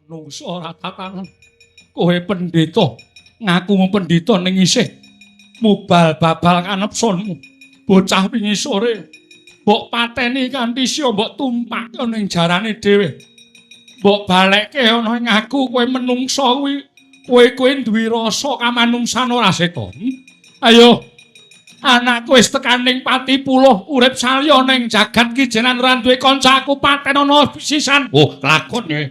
Menungso ora tatanan. Kowe pendeta, ngakumu pendeta ning isih mubal babal kanepsonmu. Bocah wingi sore mbok pateni kanthi sia mbok tumpake ning jarane dhewe. Mbok balekke ana ing aku kowe menungso kuwi, kowe duwe rasa kamanungsan ora seta. Ayo anakku wis tekan ning pati puluh urip salya ning jagat ki jenan ora duwe kanca aku paten ana sisan. Oh, lakon ya.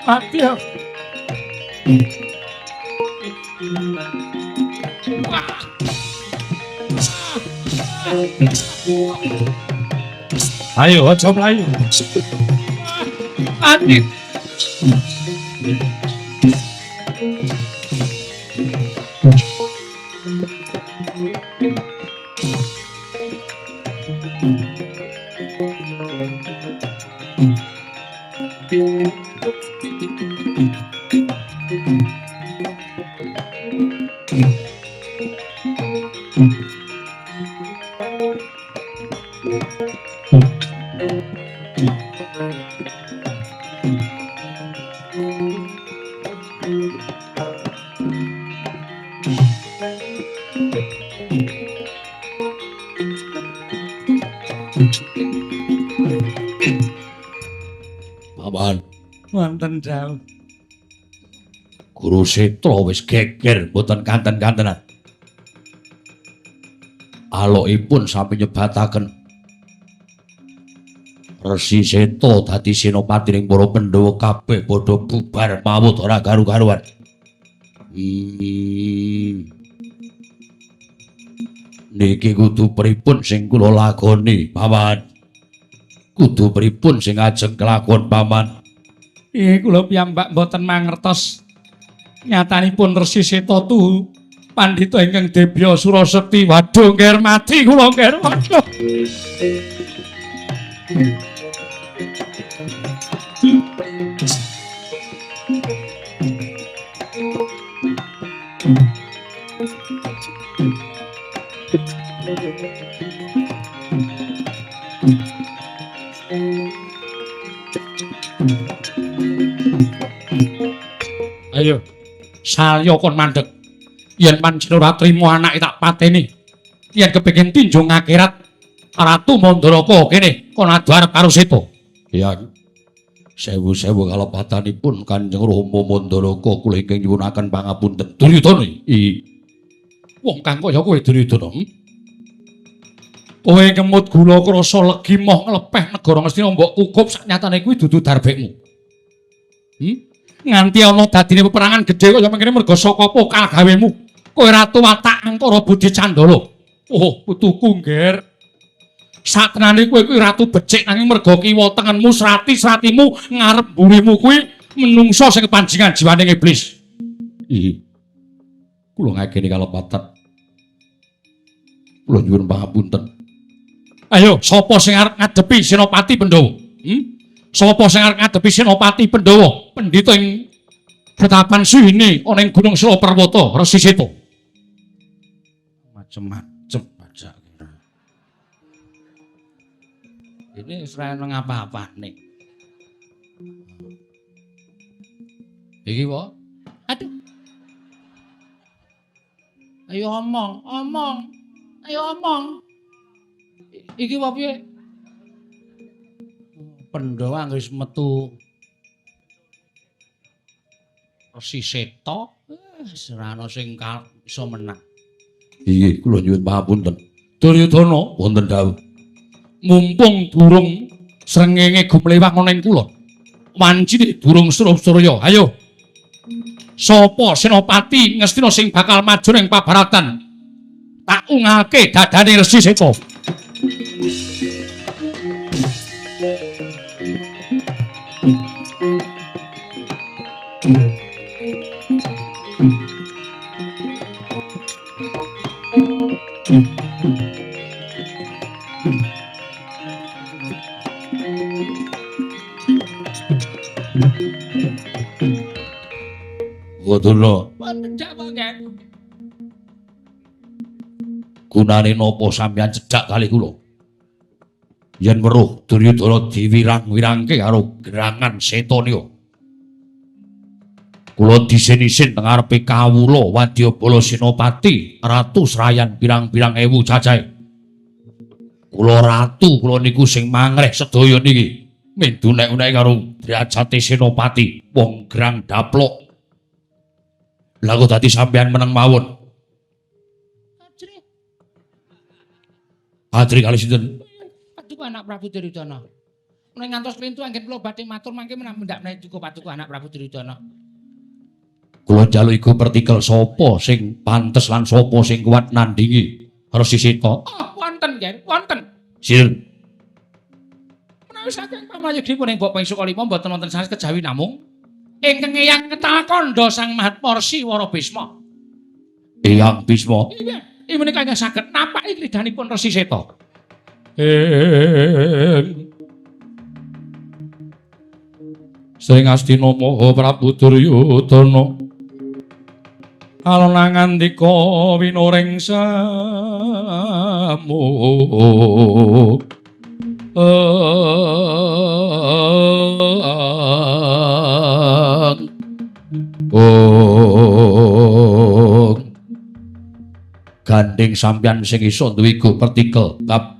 Mati ya. Ayo, aja mlayu. Mati. Paman, wonten dawuh. Guru Setra wis geger mboten kanten-kantenan. Alokipun sami nyebataken Resi Seta dadi senopati ning para Pandhawa kabeh padha bubar mawut ora karu-karuan. Niki kudu pripun sing kula lakoni, Paman? Kudu pripun sing ajeng kelakon, Paman? Nggih, kula piyambak mboten mangertos. Nyatanipun Resi Seta tuhu pandhita ingkang debya Surasekti. Waduh, ngger mati kula, ngger. Waduh. Ayo, salya kon mandeg. Yen pancen ora trimo anake tak pateni. Yen kepengin tinjung akhirat, Ratu Mandaraka kene kon adu arep karo Seta. Ya. Sewu-sewu kalepatanipun Kanjeng Rama Mandaraka kula ingkang nyuwunaken pangapunten. Duryudana iki. Wong kang kaya kowe Duryudana. Kowe ngemut gula krasa legi moh nglepeh negara Ngastina mbok kukup saknyatane kuwi dudu darbekmu. Nganti ana dadine peperangan gedhe kaya mengkene merga saka pokal gawemu. Kowe ratu watak angkara budi candala. Oh, putuku ngger. Satenane kowe kuwi ratu becik nanging merga kiwa tengenmu srati-sratimu ngarep mburimu kuwi menungsa sing kepanjingan jiwane iblis. Ih. Kula ngakeni kalepatan. Kula nyuwun pangapunten. Ayo, sapa sing arep ngadepi Senopati Pandhawa? Sapa sing arep ngadepi Senopati Pandhawa? Pendhita ing Petapan Suhini ana ing Gunung Sulaperwata, Resi Seta. Macem-macem pajak. Ini wis ora eneng apa-apane. Iki wae. Aduh. Ayo omong, omong. Ayo omong. Iki wae piye? Pandhawa wis metu Resi Seta, wis ora ana sing iso menang. Inggih, kula nyuwun pangapunten. Duryudana wonten dawuh. Mumpung durung srengenge gumlewang ana ing kulon. Wancine durung surup surya. Ayo. Sapa senopati Ngastina sing bakal maju ning pabaratan? Tak ungalke dadane Resi Seta. Durna. Wonten jawab nggih. Gunane napa sampeyan cedhak kali kula? Yen weruh Duryudana diwirang-wirangke karo gerangan setanya. Kula disin-isin teng ngarepe kawula Wadyabala Senopati Ratu Srayan pirang-pirang ewu cacahe. Kula ratu kula niku sing mangreh sedaya niki. Mendunek-unek karo derajate Senopati wong gerang daplok. Lah kok dadi sampeyan meneng mawon? Ajri. Ajri kali sinten? Paduka anak Prabu Duryudana. Menawi ngantos lintu anggen kula badhe matur mangke menawi mendhak menawi duka paduka anak Prabu Duryudana. Kula njaluk iku pertikel sapa sing pantes lan sapa sing kuat nandingi Resi Seta. Oh, wonten nggih, wonten. Sinten? Menawi saking pamayudipun ing Bapak Sukalima mboten wonten sanes kejawi namung ingkang Eyang Ngetal Kandha Sang Mahatma Resi Wara Bisma. Eyang Bisma. Iya, menika ingkang saged napaki klidhanipun Resi Seta. Sring Astina Maha Prabu Duryudana. Alon ngandika winuring samu. Gandeng sampeyan sing iso duwe go pertikel bab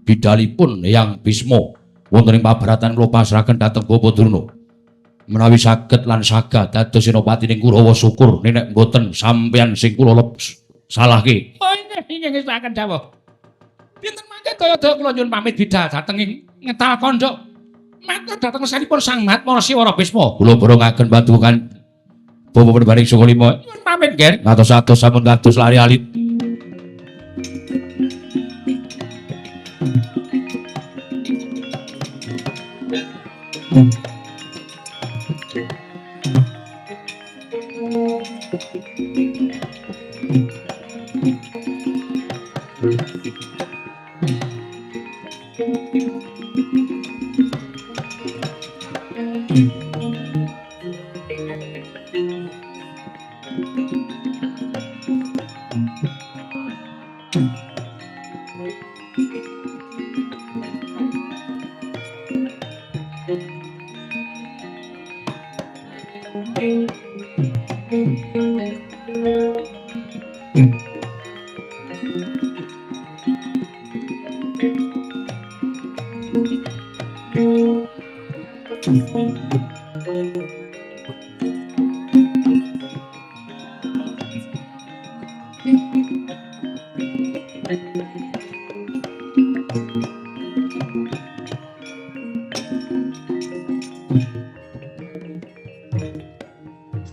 bidalipun Eyang Bisma wonten ing pabaratan kula pasrahaken dhateng Bapak Durna. Menawi saged lan saga dados senopati ning Kurawa syukur nek mboten sampeyan sing kula salahke. Oh inggih inggih ngestakaken dawuh. Pinten mangke daya-daya kula nyuwun pamit bidal dhateng ing Ngetal Kandha. Matur dhateng sanipun Sang Mahatma Resi Wara Bisma. Kula borongaken padukan Bapak Perbaring Sukalima. Nyuwun pamit nggih. Ngatos-atos sampun kados lari alit.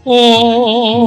Oh.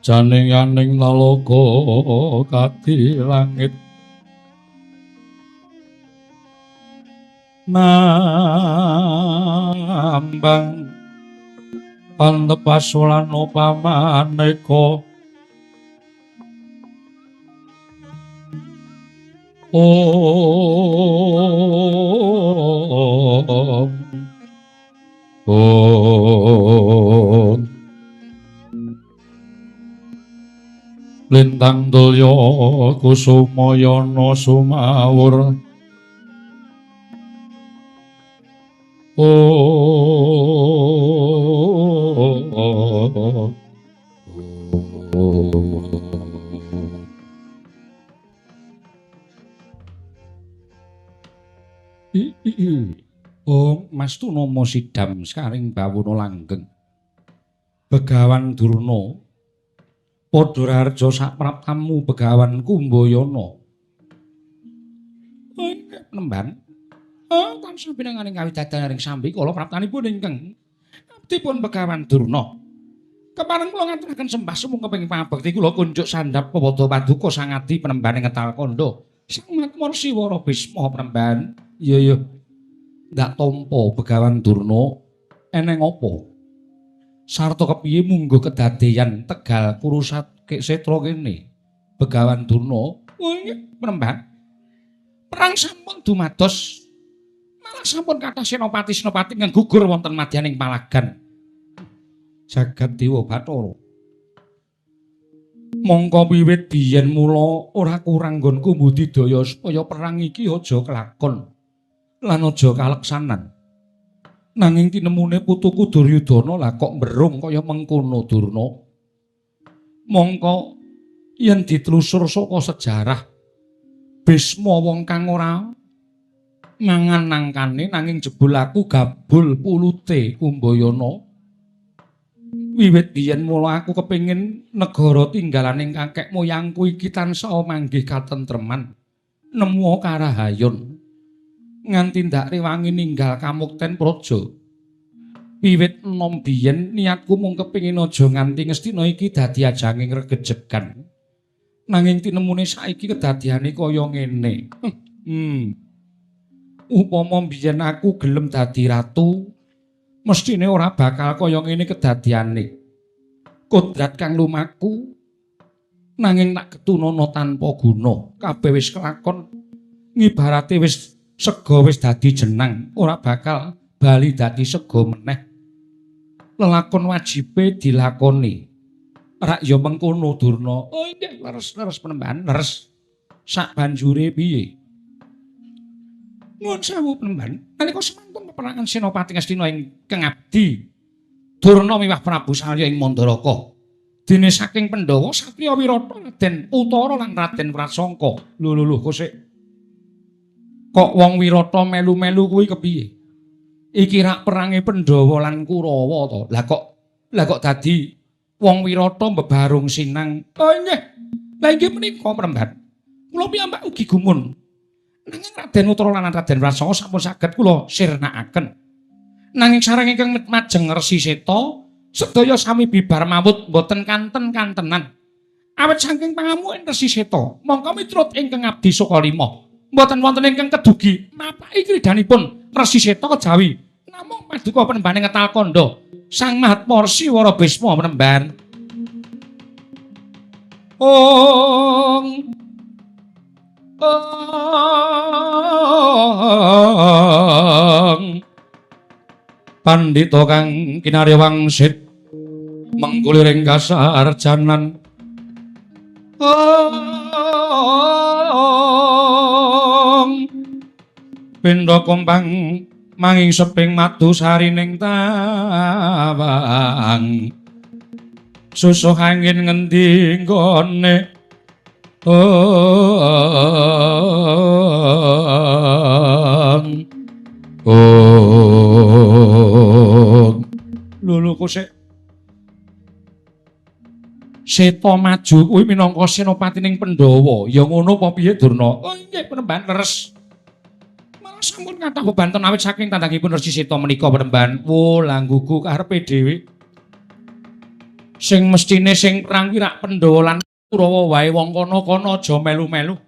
Janing-aning nalaka kadi langit nambang Pantepas lan upamaneka. Om Om Lintang dulya kusumayana sumawur. Om Om Mas Tunama sidam sekaring bawana langgeng. Begawan Durna padha raharja sapraptamu Begawan Kumbayana. Inggih penemban. Tansah pinanganing kawidadan ring sambi kala praptanipun ingkang abdipun Begawan Durna. Kepareng kula ngaturaken sembah sumangga pangabekti kula kunjuk sandhap pewadha paduka Sang Adi penemban ing Ngetal Kandha. Sang Mahatma Rsi Wara Bisma penemban. Iya iya. Ndak tampa Begawan Durna eneng apa? Sarta kepiye mungguh kedadeyan Tegal Kurusetra kene? Begawan Durna, oh inggih penemban. Perang sampun dumados. Malah sampun kathah senopati-senopati ingkang gugur wonten madyaning palagan. Jagat Dewa Bathara. Mongko wiwit biyen mula ora kurang nggonku mbudidaya supaya perang iki aja kelakon lan aja kaleksanan. Nanging tinemune putuku Duryudana lah kok mberung kaya mengkono Durna. Mongko yen ditelusur saka sejarah Bisma wong kang ora mangan nangkane nanging jebul aku gabul pulute Kumbayana. Wiwit biyen mula aku kepengin negara tinggalaning kakek moyangku iki tansah manggih katentreman, nemu karahayon. Nganti ndak rewangi ninggal kamukten praja. Wiwit enom biyen niatku mung kepengin aja nganti Ngastina iki dadi ajanging regejegan. Nanging tinemune saiki kedadiane kaya ngene. Upama biyen aku gelem dadi ratu, mestine ora bakal kaya ngene kedadiane. Kodrat kang lumaku nanging tak ketunono tanpa guna. Kabeh wis kelakon, ngibarate wis sega wis dadi jenang, ora bakal bali dadi sega meneh. Lelakon wajibe dilakoni. Rak ya mengkono Durna. Oh inggih leres-leres penemban, leres. Sak banjure piye? Nuwun sewu penemban, nalika semantun peperangan Senopati Ngastina ingkang abdi Durna miwah Prabu Salya ing Mandaraka. Dene saking Pandhawa satriya Wirata Raden Utara lan Raden Wratsangka. Lho lho lho kok sik. Kok wong Wirata melu-melu kuwi kepiye? Iki rak perange Pandhawa lan Kurawa to. Lah kok dadi wong Wirata mbebarung sinang. Oh inggih. Lah inggih menika penemban. Kula piyambak ugi gumun. Nanging Raden Utara lan Raden Wratsangka sampun saged kula sirnakaken. Nanging sareng ingkang majeng Resi Seta sedaya sami bibar mawut boten kanten-kantenan. Awit saking pangamuke Resi Seta, mongko miturut ingkang abdi Sukalima mboten wonten ingkang kedugi mapaki kridanipun Resi Seta kejawi namung paduka penembane Ngetal Kandha Sang Mahatma Rsi Wara Bisma penemban. Ong Ong Pandhita kang kinarya wangsit mengkuliring kasarjanan. Ong Pindha kompang manging seping madu sarining tawang. Susuh angin ngendi nggone. Ong Ong Lho lho kok sik Seta maju kuwi minangka senopatining Pandhawa. Ya ngono apa piye Durna? Oh inggih penemban leres. Malah sampun kathah bebanten awit saking tandangipun Resi Seta menika penemban. Wo lah nggugu karepe dhewe. Sing mestine sing perang kuwi rak Pandhawa lan Kurawa wae wong kono-kono aja melu-melu.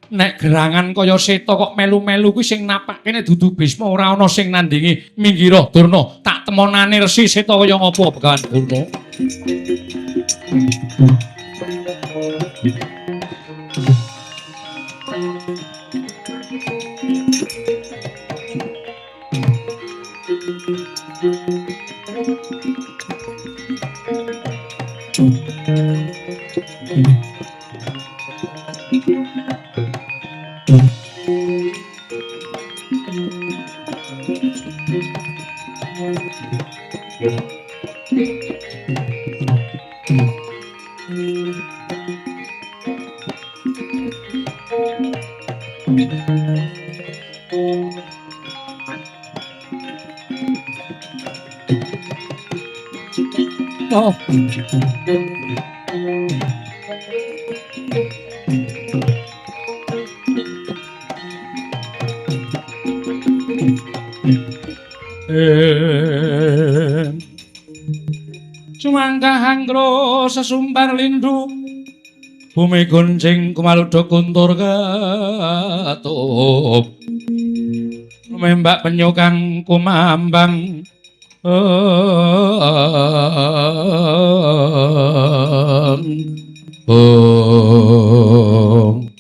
Nek gerangan kaya Seta kok melu-melu kuwi sing napakene dudu Bisma, ora ana sing nandingi. Minggirah Durna, tak temonane Resi Seta kaya ngapa Begawan Durna. Oh. Sumangga hangro sesumbar lindu, bumi gunjing kumaludha kuntur ketup, lumembak penyu kang kumambang.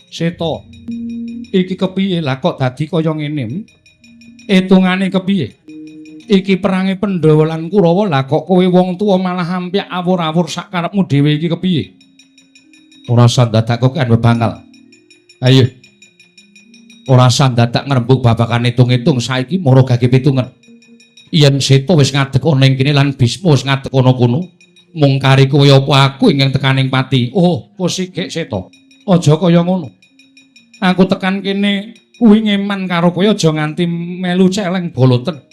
Seta, iki kepiye lah kok dadi kaya ngene? Etungane kepiye? Iki perange Pandhawa lan Kurawa, lah kok kowe wong tuwa malah ampyak awur-awur sak karepmu dhewe iki kepiye? Ora usah dadak kok kan bebangal. Ayo. Ora usah dadak ngrembug babagan hitung-hitung, saiki moro gage pitungan. Yen Seta wis ngadeg ana ing kene lan Bisma wis ngadeg ana kono, mung kari kowe apa aku ingkang tekaning pati. Oh, kosigek Seta. Aja kaya ngono. Aku tekan kene kuwi ngeman karo kowe, aja nganti melu celeng boloten.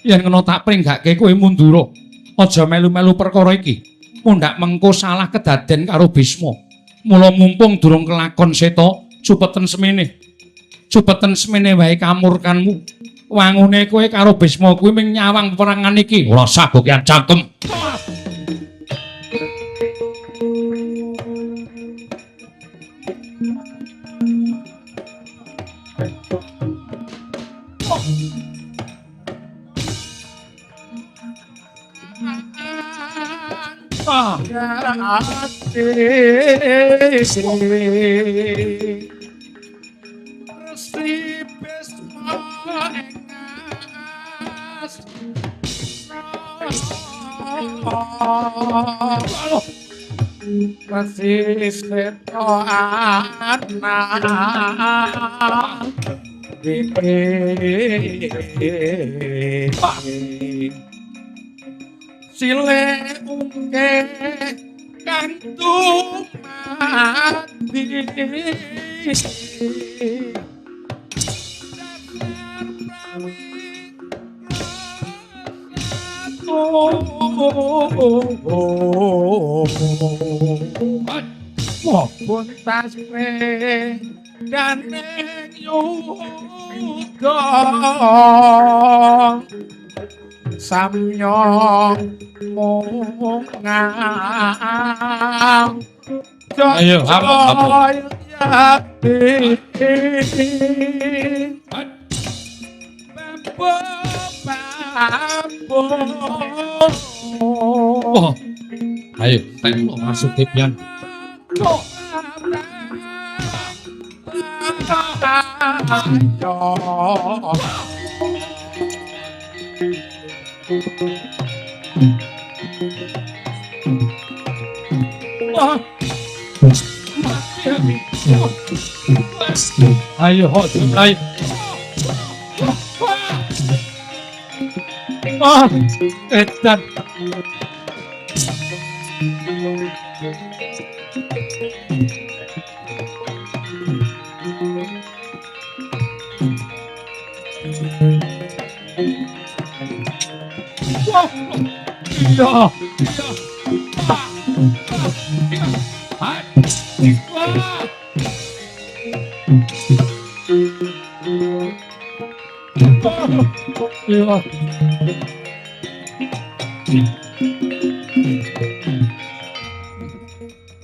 Yen ngono tak pringgake kowe mundura. Aja melu-melu perkara iki. Mundhak mengko salah kedaden karo Bisma. Mula mumpung durung kelakon Seta, cupeten semene. Cupeten semene wae kamurkanmu. Wangune kowe karo Bisma kuwi ming nyawang peperangan iki. Ora usah gokean cangkem. Resi Bisma engas Resi Seta anak Sile ungke kang dumadi Puntas daning yuda samya mungang. Ayo, apa? Oh. Ayo, tengok masuk tepian. Ayo, hok dimulai. Ah, edan. Iya. Iya.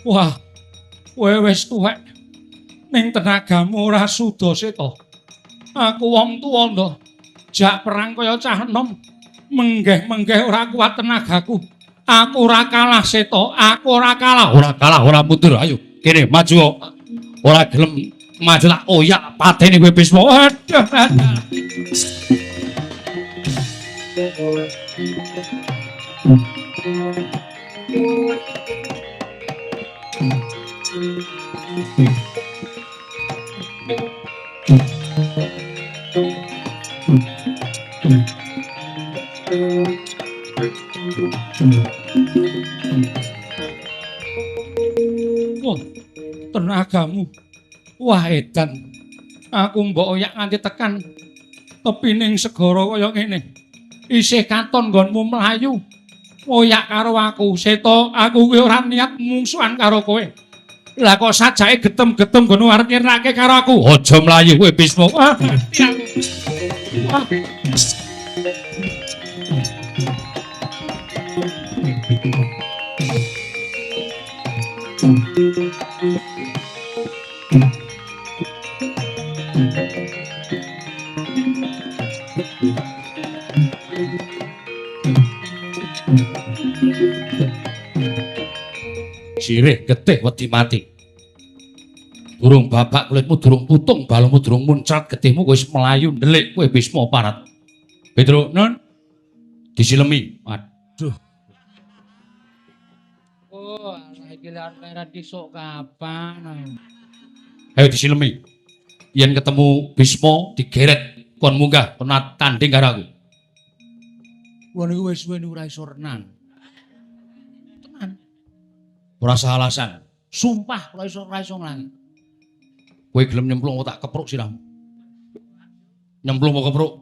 Wah, kowe wis tuwek. Ning tenagamu ora suda Seta. Aku wong tuwa ndha. Jak perang kaya cah enom. Menggeh-menggeh ora kuat tenagaku. Aku ora kalah Seta, aku ora kalah. Ora kalah, ora mundur. Ayo, kene maju. Ora gelem maju tak oyak pateni kowe Bisma. Aduh, aduh. Wah, tenagamu. Wah, edan. Aku mbok oyak nganti tekan tepining segara kaya ngene. Isih katon nggonmu mlayu. Oyak karo aku, Seta, aku kuwi ora niat mungsuhan karo kowe. Lah kok sajake getem-getem nggonmu arep nyirnake karo aku. Aja mlayu kowe Bisma. Wah, mati aku. Wah. Sirih getih wedi mati. Durung babak kulitmu durung putung, balungmu durung muncrat getihmu wis mlayu ndelik kowe Bisma parat. Petro, nun disilemi. Aduh. Oh, alah iki leren disuk kapan? Ayo disilemi. Yen ketemu Bisma digeret kon munggah kon tanding karo aku. Wong niku wis suwe ora iso renang. Tenan. Ora salah alasan. Sumpah ora iso nglangi. Kowe gelem nyemplung tak kepruk sirahmu. Nyemplung apa kepruk?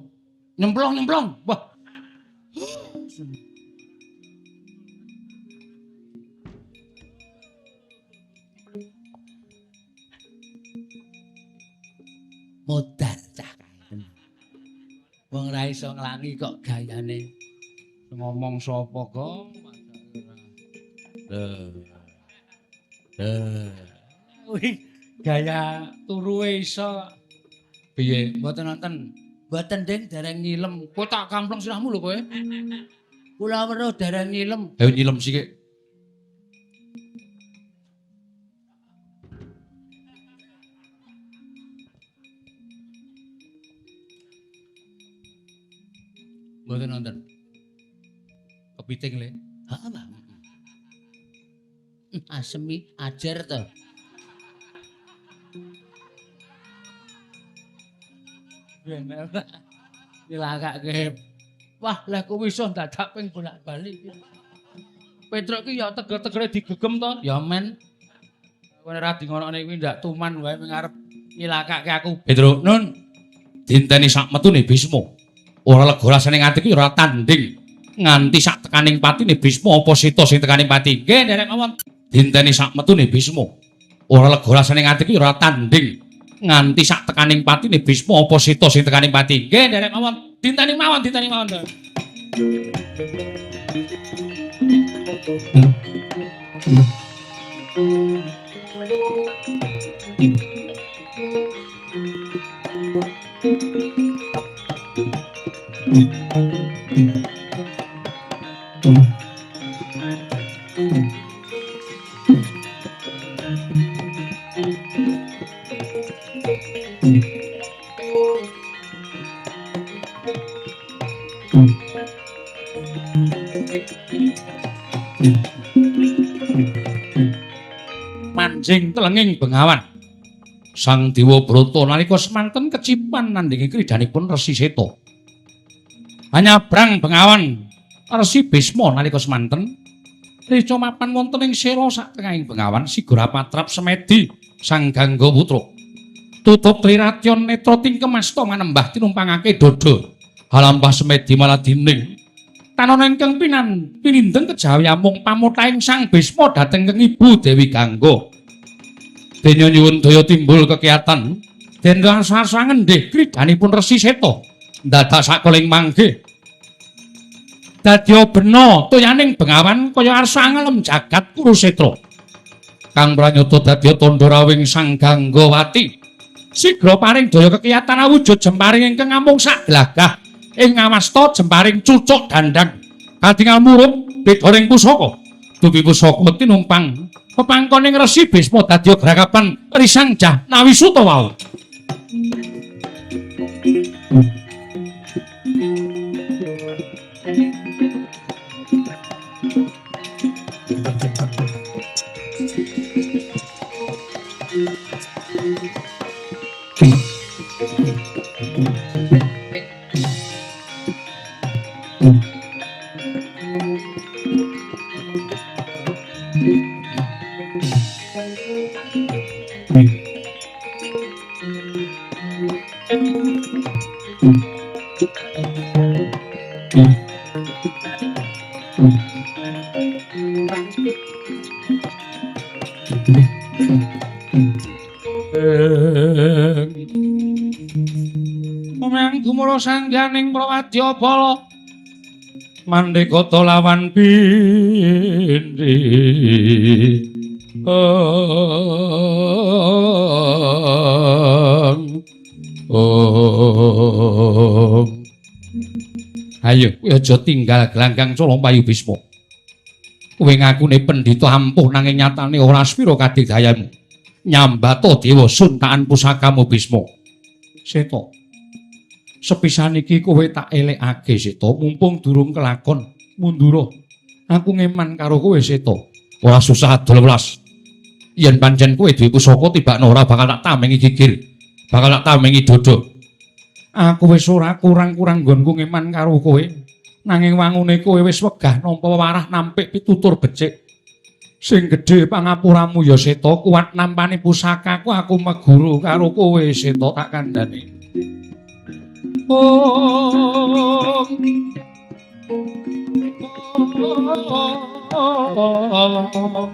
Nyemplung. Wah. Modar cah kae. Wong ora iso nglangi kok gayane. Ngomong sapa kok? Kuwi gaya turuwe iso. Piye? Mboten nonton. Mboten Ding, dereng nyilem. Kowe tak kampleng sirahmu lho kowe. Kula weruh dereng nyilem. Ayo nyilem sithik. Mboten nonton. Kepiting le. Heeh, Pak. Asemi ajar to. Bener. Dilakake. Wah, lah kuwi iso dadak ping bolak-balik. Petruk ki ya teger-tegere digegem to. Ya men. Kowe ora di ngonokne kuwi ndak tuman wae ming arep nyilakake aku. Petro, nun dinteni sak metune Bisma. Ora lega rasane nganti ki ora tanding. Nganti sak tekaning patine Bisma apa Seta sing tekaning pati. Nggih, nderek mawon. Dinteni sak metune Bisma. Ora lega rasane nganti ki ora tanding. Nganti sak tekaning patine Bisma apa Seta sing tekaning pati. Nggih, nderek mawon. Dinteni mawon, dinteni mawon. Manjing telenging Bengawan. Sang Dewa Brata nalika semanten kecipan nandingi kridanipun Resi Seta. Hanyabrang Bengawan Resi Bisma nalika semanten reca mapan wonten ing sela satengahing Bengawan sigura patrap semedi Sang Gangga Putra. Tutup triratyon netra tingkem asta manembah tinumpangake dada. Halampah semedi maladining tanon ingkang pinindeng kejawi amung pamutaing Sang Bisma dhateng keng Ibu Dewi Gangga. Dene nyuwun daya timbul kekiyatan den rasa ngendih kridanipun Resi Seta ndadak sakeling mangke dadya bena toyaning Bengawan kaya arsa ngelem jagat Kurusetra. Kang pranyata dadi tandha rawing Sang Ganggawati. Sigra paring daya kekiyatan awujud jemparing ingkang amung saglagah ing ngawasta jemparing cucuk dandang. Katingal murup bedoring pusaka. Dupi pusaka tinumpang pepangkoning Resi Bisma dadi grakapan Risang Jahnawi Suta wau. Umang gumara sangganing prawadyabala mandekata lawan pindhi. Ayo, kowe aja tinggal gelanggang colong payu Bisma. Kowe ngakune pendhita ampuh nanging nyatane ora sepira kadigdayamu. Nyambato dewa suntaan pusakamu Bisma. Seta, sepisan iki kowe tak elekake Seta, mumpung durung kelakon mundura. Aku ngeman karo kowe Seta. Ora susah adol welas. Yen pancen kowe duwe pusaka tibakno ora bakal tak tamengi gigir, bakal tak tamengi dodo. Aku wis ora kurang-kurang nggonku ngeman karo kowe. Nanging wangune kowe wis wegah nampa wewarah nampik pitutur becik. Sing gedhe pangapuramu ya Seta, kuat nampani pusakaku aku meguru karo kowe Seta tak kandhani. Om. Om.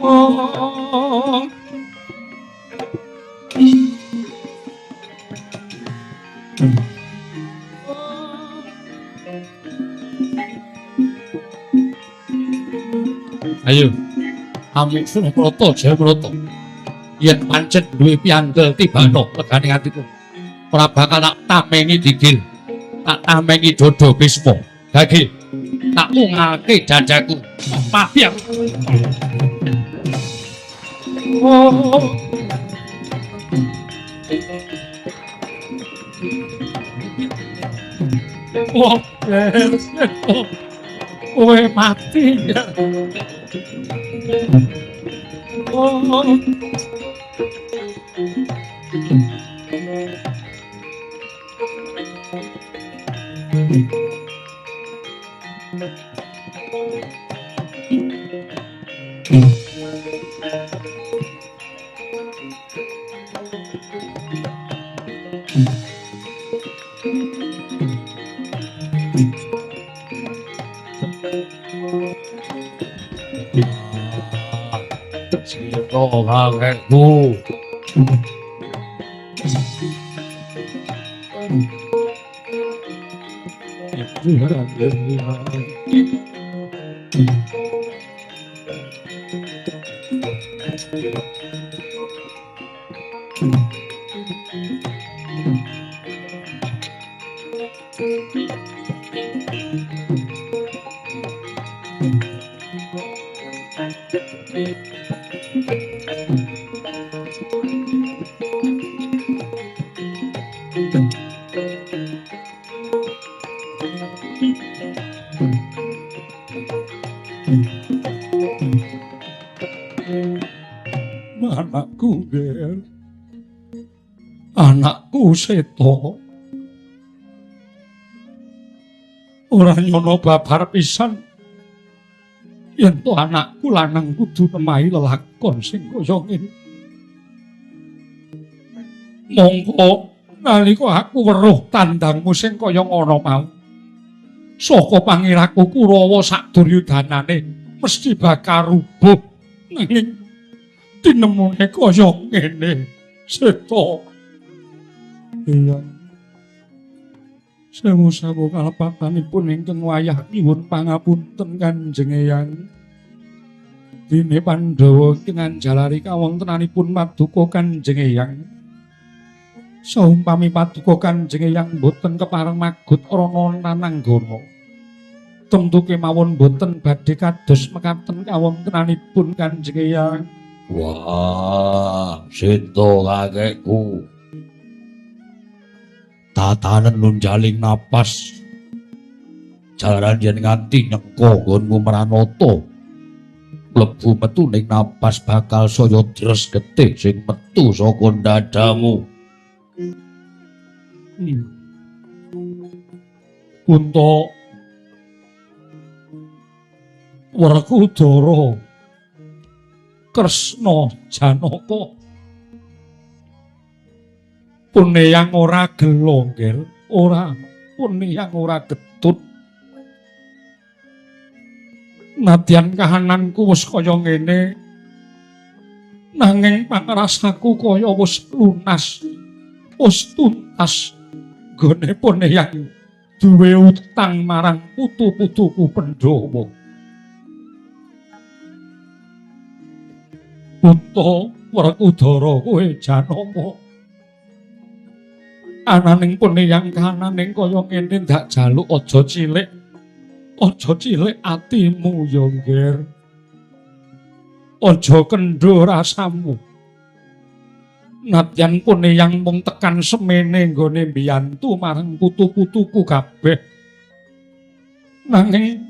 Oh. Ayo, amik Sunaprata Jayabrata. Yen pancen duwe piandel tibano legane atiku. Ora bakal tak tamengi digil. Tak tamengi dodo Bisma. Gage tak ungalke dadaku. Mati aku. Oh. Oh, kowe mati. Oh. Sira kakekku. Anakku, Ger. Anakku Seta. Ora nyono babar pisan. Yen to anakku lanang kudu nemahi lelakon sing kaya ngene. Mongko Nalika aku weruh tandangmu sing kaya ngono mau, saka pangiraku Kurawa sak Duryudanane mesti bakal rubuh, nanging tinemune kaya ngene. Seta. Iya. Sewu-sewu kalepatanipun ingkang wayah nyuwun pangapunten Kanjeng Eyang. Dene Pandhawa ingkang anjalari kawontenanipun paduka Kanjeng Eyang. Saumpami paduka Kanjeng Eyang boten kepareng magut rana nananggana, tentu kemawon boten badhe kados mekaten kawontenanipun Kanjeng Eyang. Wah, Seta kakekku. Tatanen nunjaling napas. Jalaran yen nganti nyengko nggonmu mranata. Mlebu metu ning napas bakal saya dres getih sing metu saka dadamu. Kunta Werkudara Kresna Janaka puneyang ora gelo nggir, ora puneyang ora getut. Nadyan kahananku wis kaya ngene, nanging pangrasaku kaya wis lunas, wis tuntas. Nggone puneyang duwe utang marang putu-putuku Pandhawa. Kunta Werkudara kowe Janaka, ananing puneyang kahananing kaya ngene ndak jaluk aja cilik, aja cilik atimu ya nggir, aja kendho rasamu. Nadyan puneyang mung tekan semene nggone mbiyantu marang putu-putuku kabeh, nanging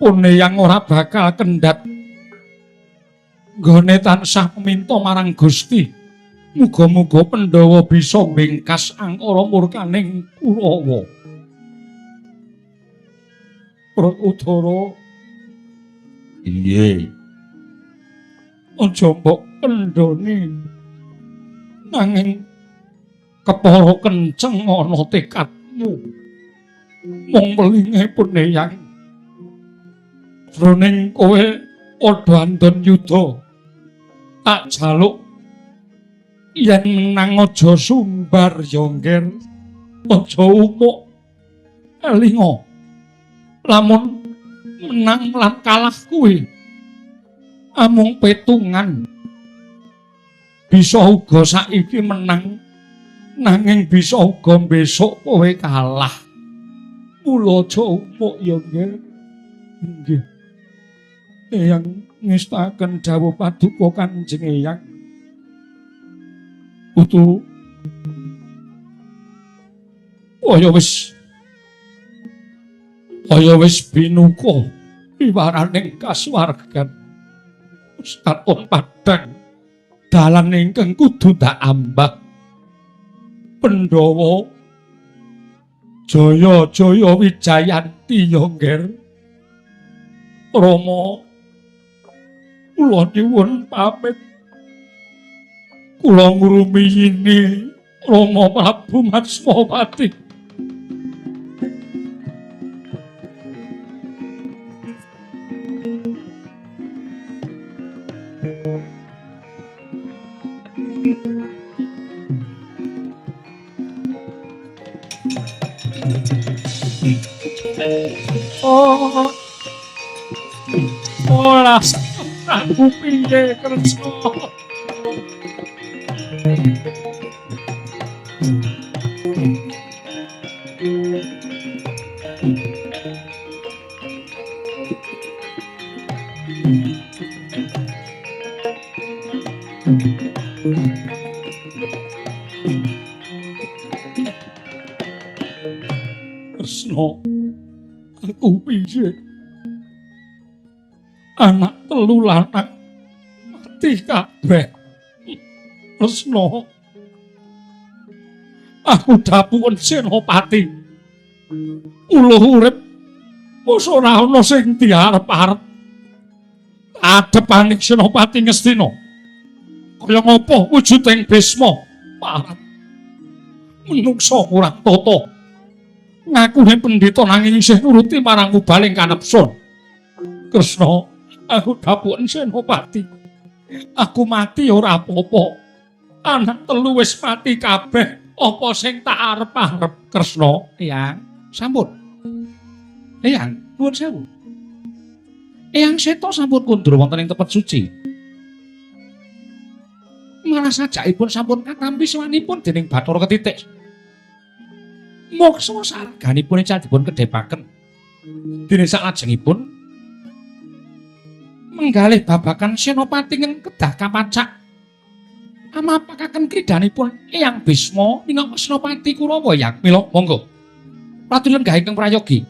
puneyang ora bakal kendhat nggone tansah minta marang Gusti. Muga-muga Pandhawa bisa mbingkas angkara murkaning Kurawa. Werkudara, Piye? Aja mbok kendhoni, nanging kepara kenceng ana tekadmu. Mung welinge puneyang jroning kowe padha andon yuda, tak jaluk yen menang aja sumbar ya nggir, aja umuk. Elinga lamun menang lan kalah kuwi amung petungan. Bisa uga saiki menang, nanging bisa uga besok kowe kalah. Mula aja umuk ya nggir. Nggih. Eyang ngestaken dawuh paduka Kanjeng Eyang. Putu kaya wis binuka piwaraning kasuwargan. Wis katon padhang dalan ingkang kudu ndak ambah. Pandhawa jaya jaya wijayanti ya nggir. Rama, kula nyuwun pamit. Kula ngrumiyini Rama Prabu Matsmapati. Oh, ora aku piye Kresna? Kresna, aku piye? Anak telu lanang mati kabeh. Kresna, aku dapuken Senopati. Uluh urip wis ora ana sing diarep-arep. Adepaning Senopati Ngastina. Kaya ngapa wujuding Bisma? Parat. Menungsa kurang tata. Ngakune pendhita nanging isih nuruti marang ubaling kanepsun. Kresna, aku dapuken Senopati. Aku mati ora apa-apa. Anak telu wis mati kabeh. Apa sing tak arep-arep, Kresna? Eyang, sampun. Eyang, nuwun sewu. Eyang Seta sampun kundur wonten ing tempat suci. Malah sajakipun sampun katampi sowanipun dening Bathara Ketitik. Moksa saraganipun ical dipun kedhepaken. Dene saklajengipun menggalih babagan Senopati ingkang kedah kapacak. Amapakaken kridhanipun Eyang Bisma minangka Senopati Kurawa yang mila monggo. Ratu lenggah ingkang prayogi.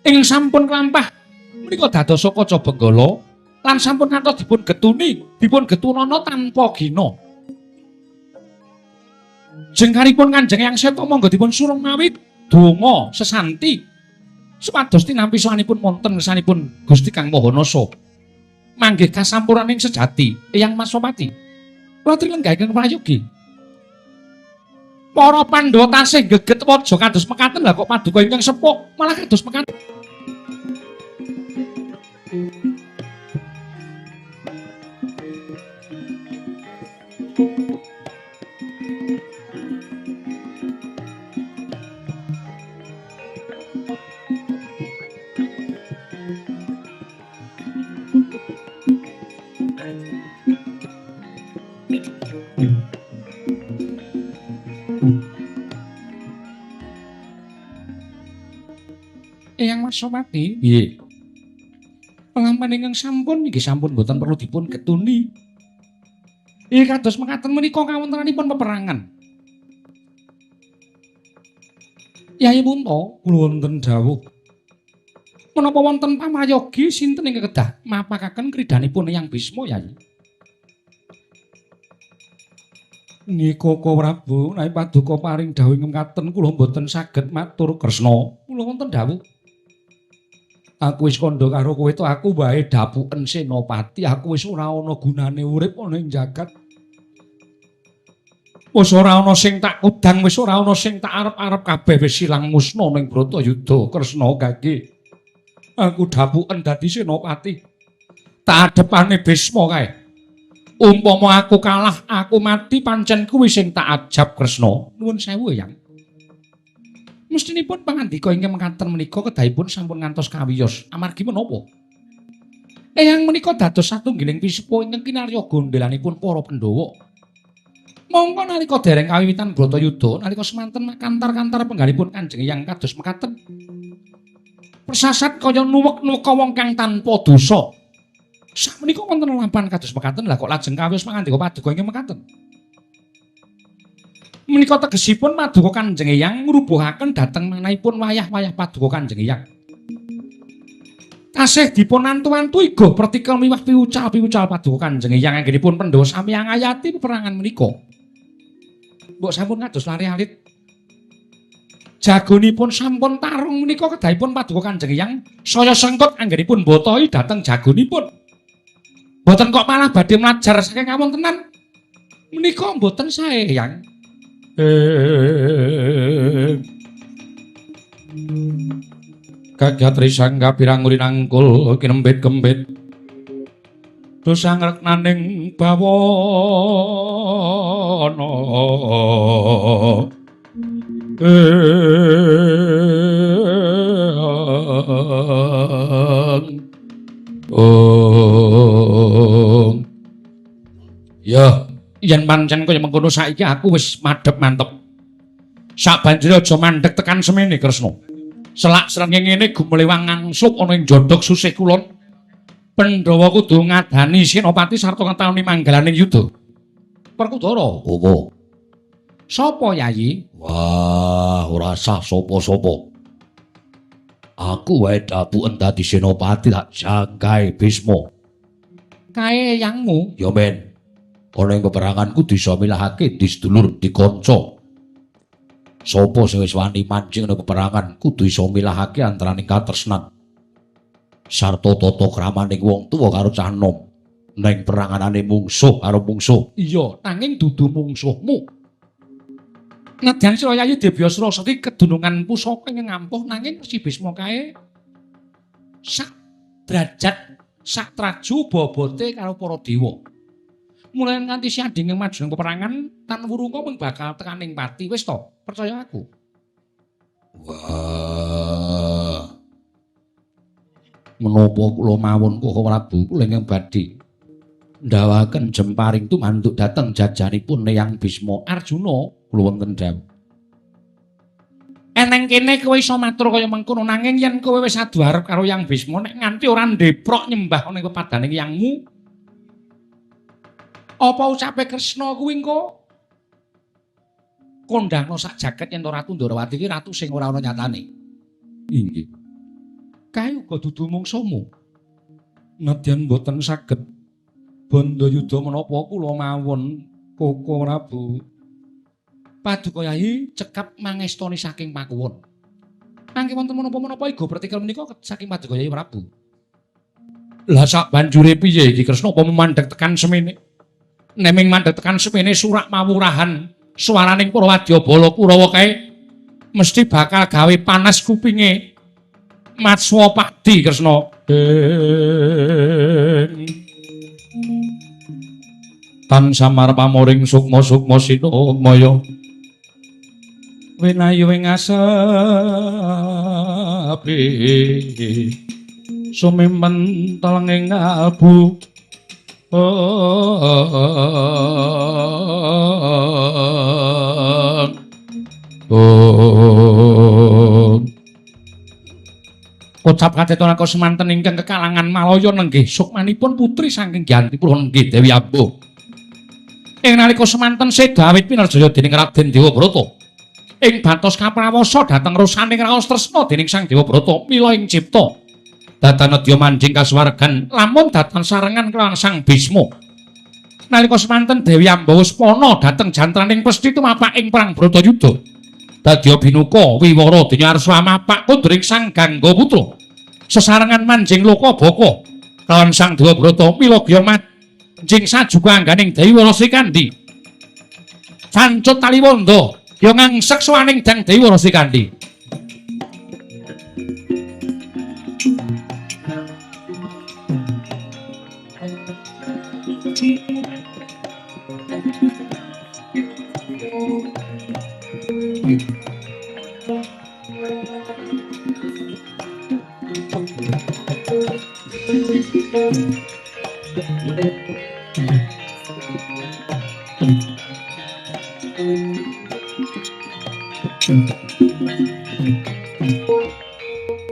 Ingkang sampun klampah menika dadosa kaca benggala lan sampun ngantos dipun getuni, dipun getunana tanpa gina. Jengkaripun Kanjeng Eyang Seta monggo dipun surung mawi donga sesanti supados tinampi sowanipun wonten ngersanipun Gusti Kang Maha Nasa. Manggih kasampurnaning sejati Eyang Masopati. Ratri lenggah ingkang prayogi. Para Pandhawa tasih geget waja kados mekaten, lah kok paduka ingkang sepuh malah kados mekaten. Eyang Masopati, nggih. Penglampahan ingkang sampun nggih sampun boten perlu dipun getuni. Iki kados mekaten menika kawontenanipun peperangan. Yai Punta, kula wonten dawuh. Menapa wonten pamayogi sinten ingkang kedah mapakaken kridhanipun Eyang Bisma, Yai? Nika Prabu, nek paduka paring dawuh mekaten kula mboten saged matur Kresna. Kula wonten dawuh. Aku wis kandha karo kowe to, aku wae dapuken Senopati, aku wis ora ana gunane urip ana ing jagat. Wis ora ana sing tak kudang, wis ora ana sing tak arep-arep, kabeh wis ilang musna ning Bratayuda. Kresna gage. Aku dapuken dadi Senopati. Tak adepane Bisma kae. Umpama aku kalah, aku mati, pancen kuwi sing tak ajab Kresna. Nuwun sewu, Eyang. Mestinipun pangandika ingkang mekaten menika kedahipun sampun ngantos kawiyos. Amargi menapa? Eyang menika dados satunggiling pisepuh ingkang kinarya gondelanipun para Pandhawa. Mongko nalika dereng kawiwitan Bratayuda, nalika semanten makantar-kantar penggalipun Kanjeng Eyang kados mekaten. Persasat kaya nuwek-nuweka wong kang tanpa dosa. Sakmenika wonten lelampahan kados mekaten, lah kok lajeng kawiyos pangandika paduka ingkang mekaten. Menika tegesipun paduka Kanjeng Eyang ngrubuhaken dhateng manahipun wayah-wayah paduka Kanjeng Eyang. Tasih dipun antu-antu iga pertikel miwah piwucal-piwucal paduka Kanjeng Eyang anggenipun Pandhawa sami ngayati peperangan menika. Mbok sampun kados lari alit. Jagonipun sampun tarung menika kedahipun paduka Kanjeng Eyang saya sengkut anggenipun botohi dhateng jagonipun. Mboten kok malah badhe mlajar saking kawontenan. Menika mboten sae, Eyang. Kagat risang kapirang urinangkul kinembit-kembit dosa ngreknaning bawana. Ong. Ya, yen pancen kaya mengkono saiki aku wis madhep mantep. Sabanjure aja mandhek tekan semene, Kresna. Selak srengenge ngene gumlewang ngangslup ana ing jodhog susih kulon. Pandhawa kudu ngadani Senopati sarta ngetahuni manggalaning yuda. Werkudara, opo? Sapa, Yayi? Wah, ora sah sapa-sapa. Aku wae dapuken dadi Senopati tak jangkae Bisma. Kae eyangmu? Ya men. Ana ing peperangan kudu iso milahake di sedulur, di kanca. Sapa sing wis wani mancing ana peperangan kudu iso milahake antaraning katresnan sarta tata kramaning wong tuwa karo cah enom ning peranganane mungsuh karo mungsuh. Iya, nanging dudu mungsuhmu. Nadyan sira Yayi Debya Surasati kedunungan pusaka ingkang ampuh nanging Resi Bisma kae sak derajat sak traju bobote karo para dewa. Mulane nganti si Adi ing maju peperangan tan wurunga mung bakal tekaning pati. Wis to, percaya aku. Wah. Menapa kula mawon Koko Prabu kula ingkang badhe ndawaken jemparing tumanduk dhateng jajanipun Eyang Bisma Arjuna kula wonten dawuh. Eneng kene kowe iso matur kaya mengkono nanging yen kowe wis adu arep karo Yang Bisma nek nganti ora ndeprok nyembah ana ing pepadane yangmu, apa ucape Kresna kuwi engko kondangno sak jaket yen Ratu Ndorowati iki ratu sing ora ana nyatane. Inggih. Kae uga dudu mungsuhmu. Nadyan mboten saged bandayuda menapa kula mawon Koko Prabu. Paduka Yayi cekap mangestoni saking pakuwon. Mangke wonten menapa-menapa iga pertikel menika saking Paduka Yayi Prabu. Lah sak banjure piye iki Kresna apa mandheg tekan semene? Neming mandheg tekan semene surak mawurahan swaraning para wadyabala Kurawa kae mesti bakal gawe panas kupinge Matswapati Kresna. Tan samar pamoring sukma-sukma sinamaya winayu ing asepi sumimpen telenging kalbu. Kocap kateton aku semanten ingkang kekalangan Malaya nenggih sukmanipun putri saking Gantipura nenggih Dewi Ambo. Ing nalika semanten seda awit pinarjaya dening Raden Dewabrata. Ing batos kaprawasa dhateng rosaning raos tresna dening Sang Dewabrata mila ing cipta dadan nedya manjing kasuwargan lamun datan sarengan kelawan Sang Bisma. Nalika semanten Dewi Amba wis pana dhateng jantraning pesthi tumapak ing perang Bratayuda. Dadya binuka wiwara dene arsa mapak kundring Sang Gangga Putra. Sesarengan manjing loka baka kelawan Sang Dewabrata mila gya manjing sajuka angganing Dewi Wara Srikandhi. Cancut taliwonda ya ngangsek sowaning Dang Dewi Wara Srikandhi.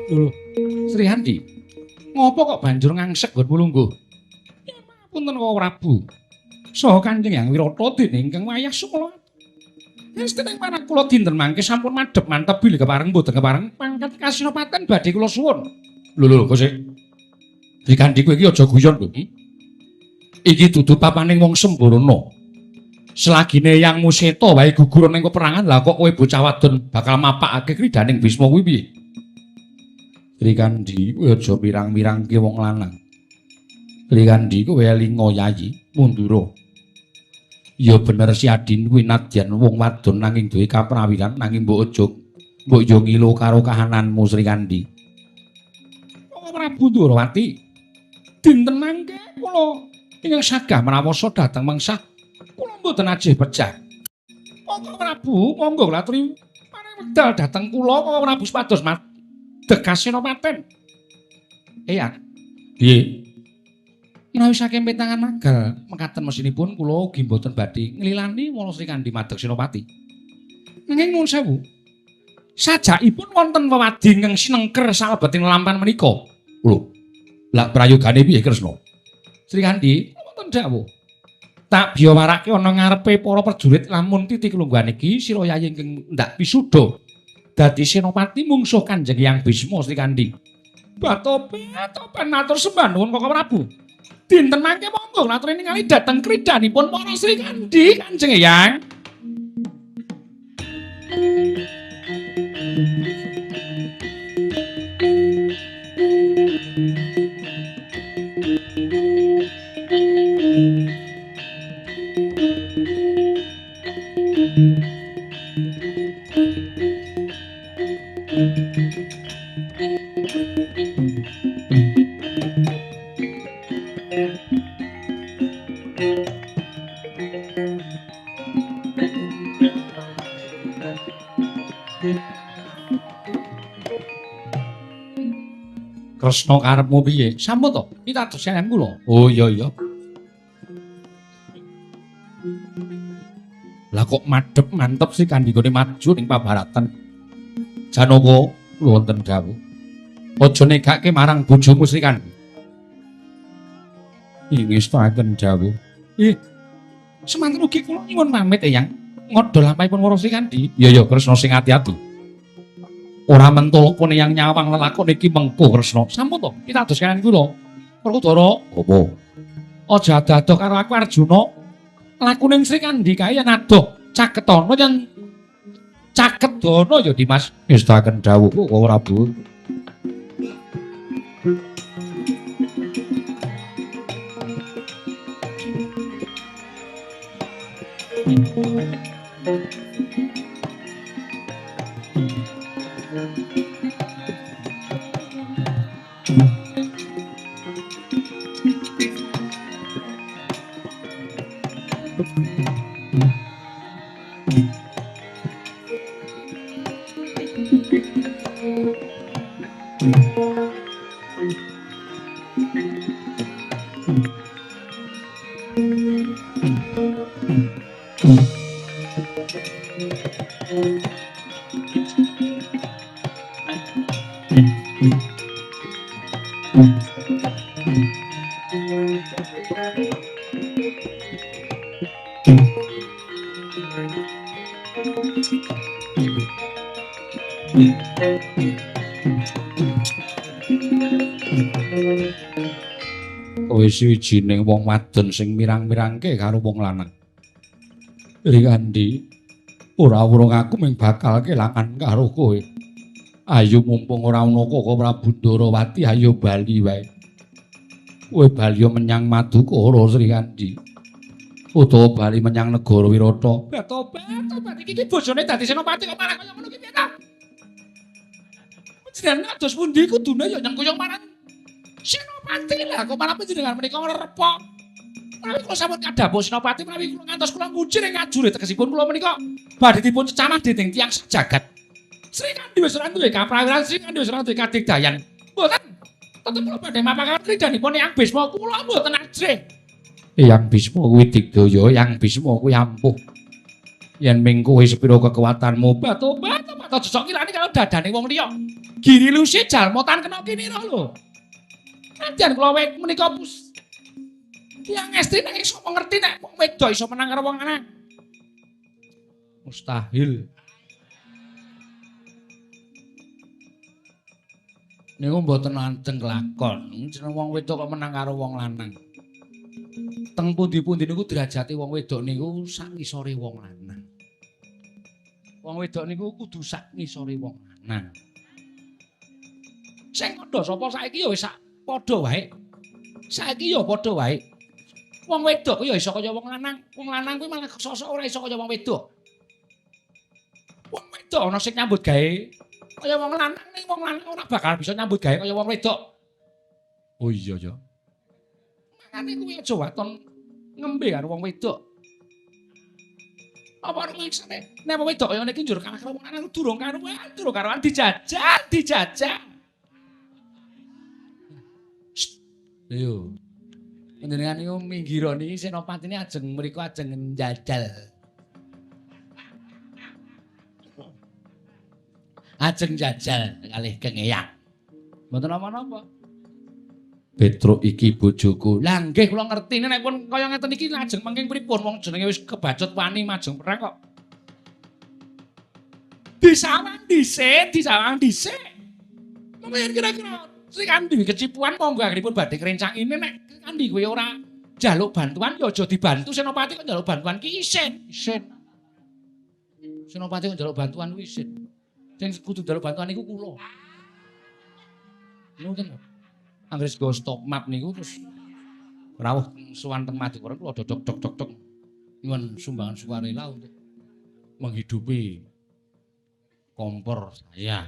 Lho, Srihandi, ngopo kok banjur ngangsek nggonmu lungguh? Ya mapunten kok Prabu. Saha Kanjeng Hyang Wirata dene ingkang wayah sukla. Estene marang kula dinten mangke sampun madhep mantep bilih kepareng mboten kepareng pangkat kasinopaten badhe kula suwun. Lho lho, kok sik. Srikandhi kowe iki aja guyon lho. Iki dudu papaning wong sembarana. Selagine Yang Museta wae gugur ning peperangan, lah kok kowe bocah wadon bakal mapakake kridaning Bisma kuwi piye? Srikandhi kowe aja mirang-mirangke wong lanang. Srikandhi kowe elinga Yayi mundura. Ya bener si Adin kuwi nadyan wong wadon nanging duwe kaprawiran nanging mbok aja mbok yo ngilu karo kahananmu Srikandhi. Kok Prabu Ndorowati dinten mangke kula ingkang sagah menawa dhateng mengsah kula mboten ajih pecah. Monggo Prabu, monggo kula aturi paring wekdal dhateng kula Koko Prabu supados madeg kasenopaten. Eyang, piye? Menawi saking petangan magal mekaten mesinipun kula ugi mboten badhe nglilani Wara Srikandhi madeg senopati. Nanging nuwun sewu. Sajakipun wonten wewadi ingkang sinengker salebeting lampan menika. Lho, lak prayogane piye Kresna? Srikandhi wonten dawuh. Tak biyawarake ana ngarepe para prajurit lamun titi kelungguhan iki sira yayi ingkang ndak wisuda dadi senopati mungsuh Kanjeng Hyang Bisma Srikandhi. Batopen matur sembah nuwun Koko Prabu. Dinten mangke monggo kula aturi ningali dhateng kridanipun para Srikandhi Kanjeng Hyang. Kresna karepmu piye? Sampun to, pitados kaliyan kula. Oh iya iya. Lah kok madhep mantep sih kandhikane maju ning pabaratan. Janaka wonten dawuh. Aja negake marang bojomu Sri Kandi. Ingestaken dawuh. Ih. Semanten ugi kula nyuwun pamit Eyang. Ngodha lampahipun Wara Sri Kandi. Iya ya Kresna sing ati-ati. Ora mentolo pun yang nyawang lelakon iki mengko Kresna. Sampun to, pitados kaliyan kula. Werkudara, apa? Aja ado-ado karo aku Arjuna. Lakune Sri Kandi kae yen adoh caketana yen caket dana ya Dimas. Ngestaken dawuh kok Prabu. Kowe siwijining wong wadon sing mirang-mirangke karo wong lanang. Rikandi, ora wurung aku mung bakal kelangan karo kowe. Ayo mumpung ora ana Koko Prabu Ndarawati, ayo bali wae. Kowe bali menyang Madukara Sri Kandi. Utawa bali menyang negara Wirata. Tobat, tobat iki iki bojone dadi senopati kok malah kaya ngono ki piye ta? Panjenengan kados pundi kudune ya nyengkuyung marang senopati lah kok malah panjenengan menika ngrepok. Menawi kula sampun kadhapuk senopati menawi kula ngantos kula ngucir ing ngajure tegesipun kula menika badhe dipun cecamah dening tiyang sejagat. Sri Kandi wis ora duwe kaprawiran, Sri Kandi wis ora duwe kadigdayan. Mboten. Tetep kula badhe mapaken kridhanipun Eyang Bisma kula mboten ajrih. Eyang Bisma kuwi digdaya, Eyang Bisma kuwi ampuh. Yen ming kowe sepira kekuatanmu, Tobat, tobat aja sok kilani karo dadane wong liya. Giri lusi jalma tan kena kinira lho. Nadyan kula menika pus tiyang estri nek iso ngerti nek wong wedok iso menang karo wong lanang. Mustahil. Niku mboten ajeng kelakon. Jeneng wong wedok kok menang karo wong lanang. Teng pundi-pundi niku derajate wong wedok niku sak ngisore wong lanang. Wong wedok niku kudu sak ngisore wong lanang. Sing kandha sapa saiki ya wis sak padha wae. Saiki ya padha wae. Wong wedok ya iso kaya wong lanang. Wong lanang kuwi malah sosok ora iso kaya wong wedok. Wong wedok ana sing nyambut gawe kaya wong lanang, ning wong lanang ora bakal bisa nyambut gawe kaya wong wedok. Oh iya ya. Makane kuwi aja waton ngembe karo wong wedok. Apa rumangsane nek wong wedok kaya niki njur kalah karo wong lanang durung karuan, durung karuan dijajah, dijajah. Lho. Panjenengan niku minggira niki senopatine ajeng mriku ajeng njajal. Ajeng jajal kalih Keng Eyang. Mboten napa-napa. Petruk iki bojoku. Lah nggih kula ngerti nek pun kaya ngeten iki lajeng mengking pripun wong jenenge wis kebacut wani majeng perang kok. Disawang dhisik, disawang dhisik. Monggo yen kira-kira Sri Kandi kecipuan monggo anggenipun badhe krencang ini nek Kandi kowe ora njaluk bantuan ya aja dibantu senopati kok njaluk bantuan ki isin, isin. Senopati kok njaluk bantuan kuwi isin. Sing kudu njaluk bantuan niku kula. Ngoten lho. Anggere go stop map niku terus rawuh sowan teng Madukara kula dodok dok dok dok. Nyuwun sumbangan sukarela untuk menghidupi kompor saya.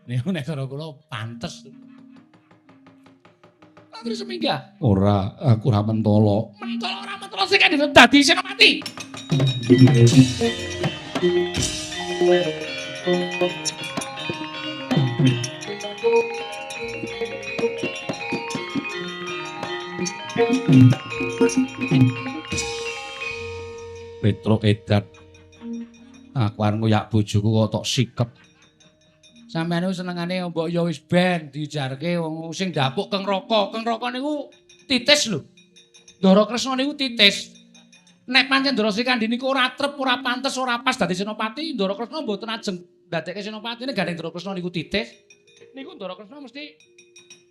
Niku nek cara kula pantes. Terus seminggah. Ora, aku ora mentolo. Mentolo ora mentolo sing dadi senopati. Petruk edan. Aku arep ngoyak bojoku kok tok sikep. Sampeyan niku senengane mbok ya wis ben dijarke wong sing ndapuk keng raka. Keng raka niku titis lho. Ndara Kresna niku titis. Nek pancen Ndara Srikandhi niku ora trep, ora pantes, ora pas dadi senopati, Ndara Kresna mboten ajeng ndadekke senopati. Nek gandeng Ndara Kresna niku titis, niku Ndara Kresna mesti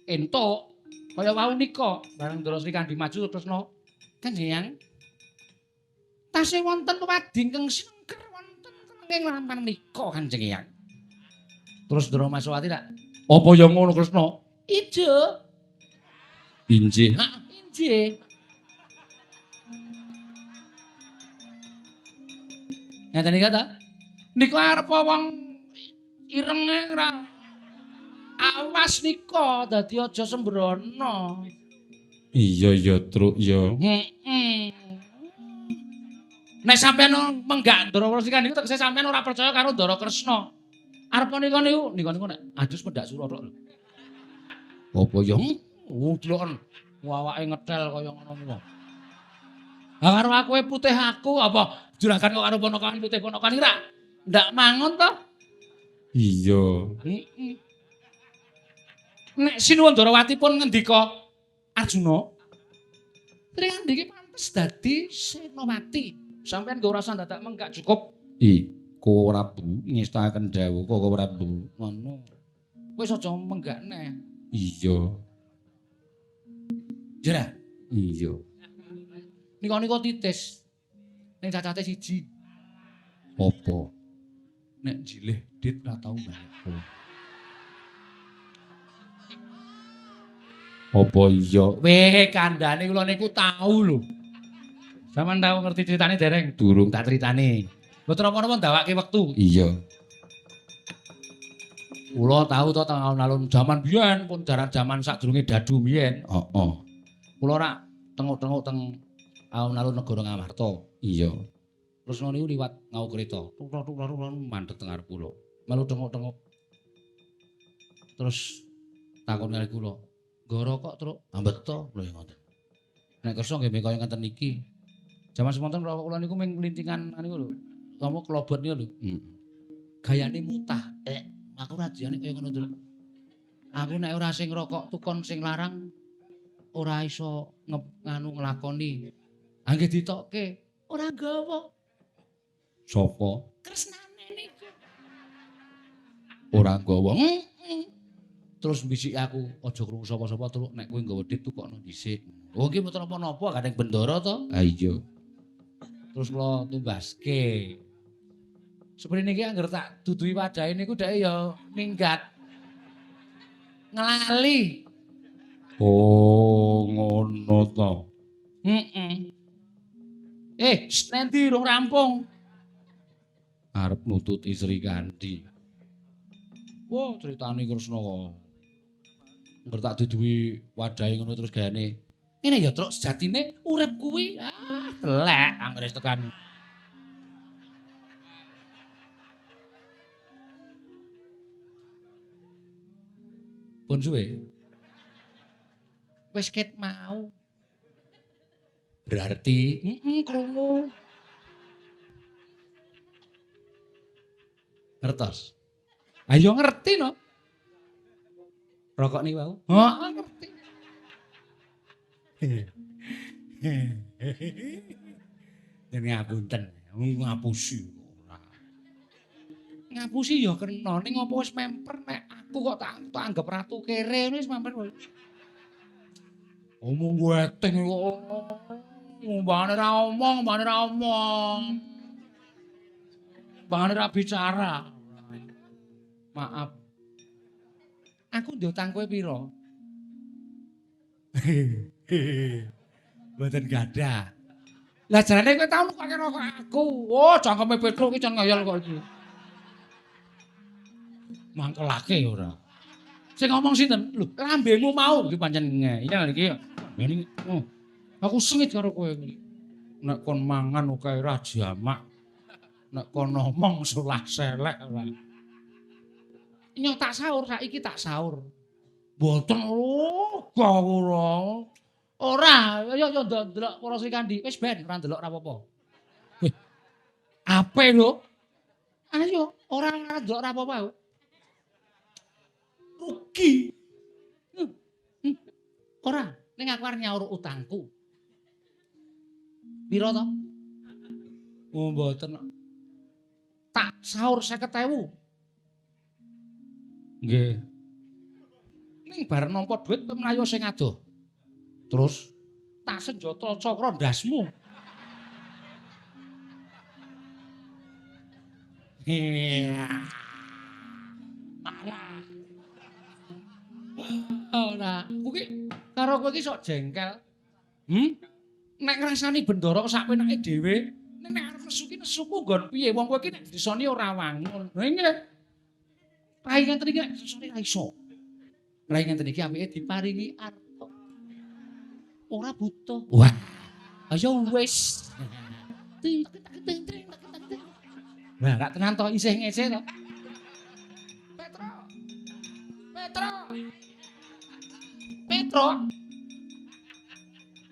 entuk. Kaya wau nika, bareng Ndara Srikandhi maju Kresna, "Kanjeng, tasih wonten wadi ingkang sinengker wonten ing lampan nika Kanjeng Eyang." Terus Ndara Maswati lak, "Apa ya ngono Kresna?" "Ijo." "Injih." "Heeh, injih." Ngaten iki ta? Niku arep wong irenge ora awas nika dadi aja sembrono. Iya ya, Truk ya. Heeh. Nek sampeyan menggak Ndara Srikandhi niku tegese sampeyan ora percaya karo Ndara Kresna. Arep nika niku, nika niku nek adus pendak sura tok lho. Apa ya? Oh, deloken awake ngetel kaya ngono niku. Lah karo aku putih aku apa juragan kok karo ponakan putih ponakan iki rak ndak mangun to? Iya. Heeh. Nek Sinuwun Ndarawati pun ngendika Arjuna, Srikandhi iki pantes dadi senopati. Sampeyan nggo ora usah dadak menggak cukup. Iku Prabu ngestaken dawuh Koko Prabu. Ngono. Wis aja menggak neh. Iya. Jera. Iya. Nika-nika titis. Ning cacate siji. Apa? Nek jilih dit ora tau balik. Apa iya? Weh, kandhane kula niku tau lho. Sampeyan tau ngerti critane dereng? Durung. Tak critane. Mboten napa-napa ndawake wektu. Iya. Kula tau to teng alun-alun jaman biyen, pun jaran jaman sadurunge dadu biyen. Heeh. Kula rak tenguk-tenguk teng alun-alun negara Ngamarta. Iya. Terus niku liwat ngau kereta. Tuk-tuk-tuk mandeg teng ngarep kula. Melu tenguk-tenguk. Terus takon kali kula, "Nggo rokok, Truk?" "Ah, beto." Lho ngoten. Nek kersa nggih kaya ngeten iki. Jaman semonten rokok kula niku ming lintingan niku lho. Kamu klobot niku lho. Heeh. Gayane mutah. Aku rajane kaya ngono, Truk. Aku nek ora sing rokok tukon sing larang ora iso nganu nglakoni. Ah nggih ditokke, ora nggawa. Sapa? Kresnane niku. Ora nggawa. Heeh. Terus mbisiki aku, aja krungu sapa-sapa Truk, nek kowe nggawa dit tukokno dhisik. Oh nggih mboten napa-napa, gandeng bendara to. Ha iya. Terus kula tumbaske. Seprene iki angger tak duduhi wadahe niku dhek ya minggat. Ngelali. Oh, ngono to. Heeh. Nendi rung rampung. Arep nututi Srikandhi. Wah, critane Kresna kok. Angger tak duduhi wadahe ngono terus gayane. Ngene ya, Truk, sejatine urip kuwi ah telek anggere wis tekan. Pun suwe. Wis ket mau. Berarti heeh krungu. Ngertos. Ayo ngerti no. Rokok niku wau. Heeh, ngerti. Yen ngapunten, ngapusi ora. Ngapusi ya kena ning apa wis memper nek aku kok tak anggap ratu kere wis memper. Omong weting kok. Mbane ra omong, mbane ra omong. Mbane ra bicara. Maaf. Aku ndek utang kowe pira? Mboten gadah. Lah jarane kowe tau nukake rokok aku. Oh, cangkeme Petruk iki jan ngayal kok iki. Mangkelake ora. Sing ngomong sinten? Lho, lambemu mau iki pancen ngeyel iki. Ngene oh. Aku sengit karo kowe iki. Nek kon mangan akeh ra jamak. Nek kono ngomong sulah selek ora. Nyo tak sahur saiki tak sahur. Mboten lho, ora. Ora, ayo yo ndelok para Srikandi. Wis ben ora ndelok ora apa-apa. Wih. Ape lho? Ayo, ora ndelok ora apa-apa. Rugi. Ora, ning aku arep nyaur utangku. Piro to? Oh, mboten. Tak sahur 50.000. Nggih. Ning bar nampa dhuwit mlayu sing adoh. Terus tak senjata cakra ndasmu. Marah. Ora, kuwi karo kowe iki sok jengkel. Nek ngrasani bendara sak penake dhewe, nek arep nesu ki nesuku nggon piye? Wong kowe iki nek disoni ora wangun. Lha nggih. Rai ngenten iki nek disoni ra iso. Rai ngenten iki apike diparingi arta. Ora butuh. Wah. Ayo wis. Ting ting ting ting. Lah rak tenan to isih ngece to. Petro. Petro. Petro.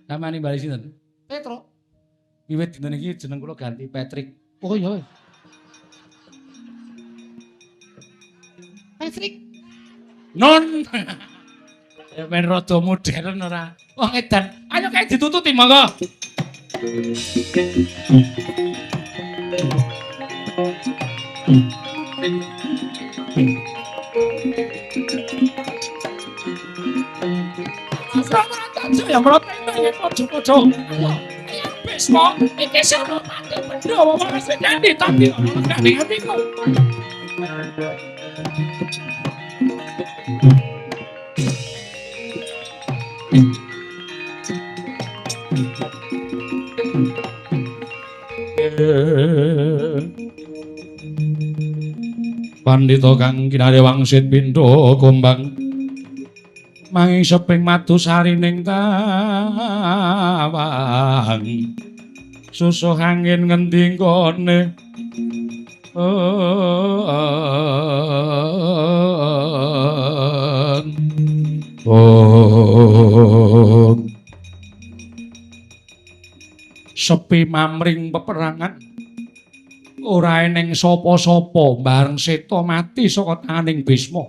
Namane bali sinten? Petro. Wiwit dinten iki jeneng kula ganti Patrick. Oh iya. Patrick. Non. Ya men rada modern ora. Wong edan. Ayo kae ditututi monggo. Ya mrote pojo-pojo. Ayo Bisma, iki Senopati Pandhawa ora sendiri tapi ana legane atiku. Pandhita kang kinarya wangsit pindha gombang manging seping madu sarining tawang susuh angin ngendi nggone sepi mamring peperangan ora eneng sapa-sapa bareng seta mati saka tanganing Bisma.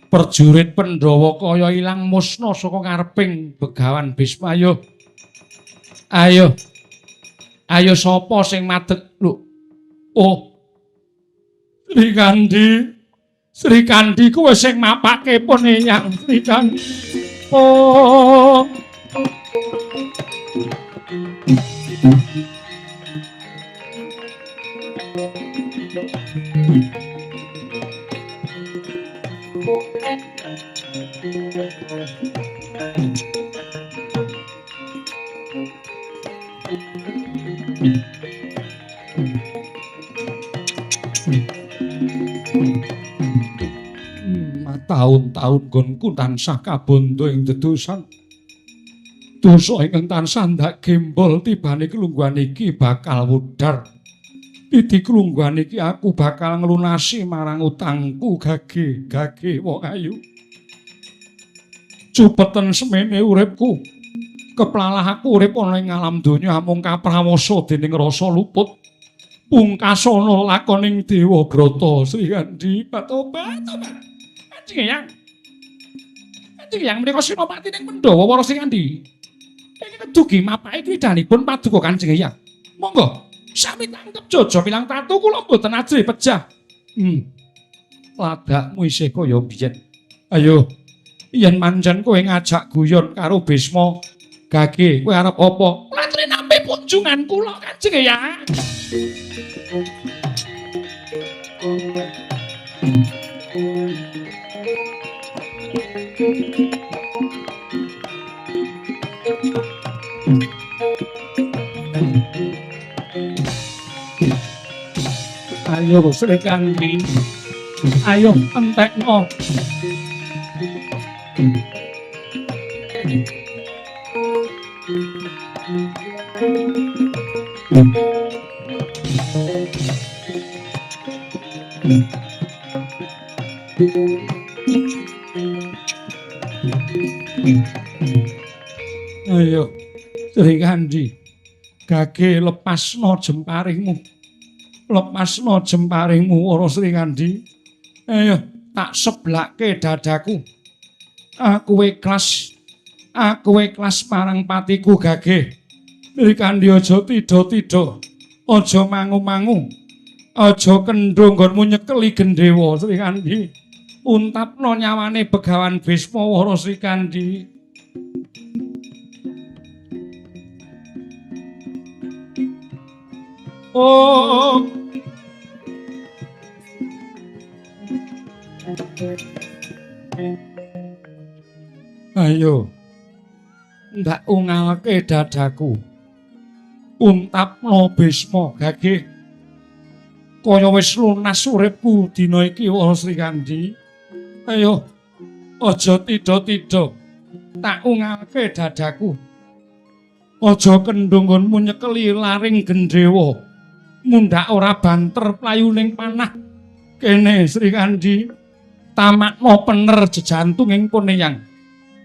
Prajurit Pandhawa kaya ilang musna saka ngareping Begawan Bisma. Ayo. Ayo. Ayo sapa sing madeg lho. Oh. Srikandi. Srikandi kuwi sing mapake pun eyang Srikandi. Oh. Taun-taun nggonku tansah kabondo ing dedosan. Dosa ingkang tansah ndak gembol tibane kelungguhan iki bakal wudar. Titi kelungguhan iki aku bakal nglunasi marang utangku gage-gage wong ayu. Cupeten semene uripku. Keplalah aku urip ana ing alam donya amung kaprawasa dening rasa luput. Pungkasana lakoning Dewa Brata Srikandi patobat tobat. Kanjeng Eyang. Kanjeng Eyang menika senopati ning Pandhawa para Srikandi. Ingkang kedugi mapake kridhanipun paduka Kanjeng Eyang. Monggo sami tangkep jojo milang tatu kula mboten ajrih pejah. Ladakmu isih kaya biyen. Ayo, yen mancen kowe ngajak guyon karo Bisma, gage kowe arep apa? Kula aturi nampi punjungan kula Kanjeng Eyang. Ayo Srikandi, ayo entekno. Ayo, Srikandhi, gage lepasno jemparingmu. Lepasno jemparingmu Wara Srikandhi. Ayo, tak seblake dadaku. Aku ikhlas marang patiku gage. Srikandhi aja tidha-tidha, aja mangu-mangu, aja kendho nggonmu nyekeli gendhewa Srikandhi. Untapno nyawane Begawan Bisma Wara Srikandhi. Oh. Ayo, ndak ungalke dadaku. Untapno Bisma gage. Kaya wis lunas uripku dina iki Wara Srikandhi. Ayo, aja tidha-tidha. Tak ungalke dadaku. Aja kendho nggonmu nyekeli laring gendhewa. Mundhak ora banter playuning panah. Kene Srikandhi, tamakno pener jejantunging puneyang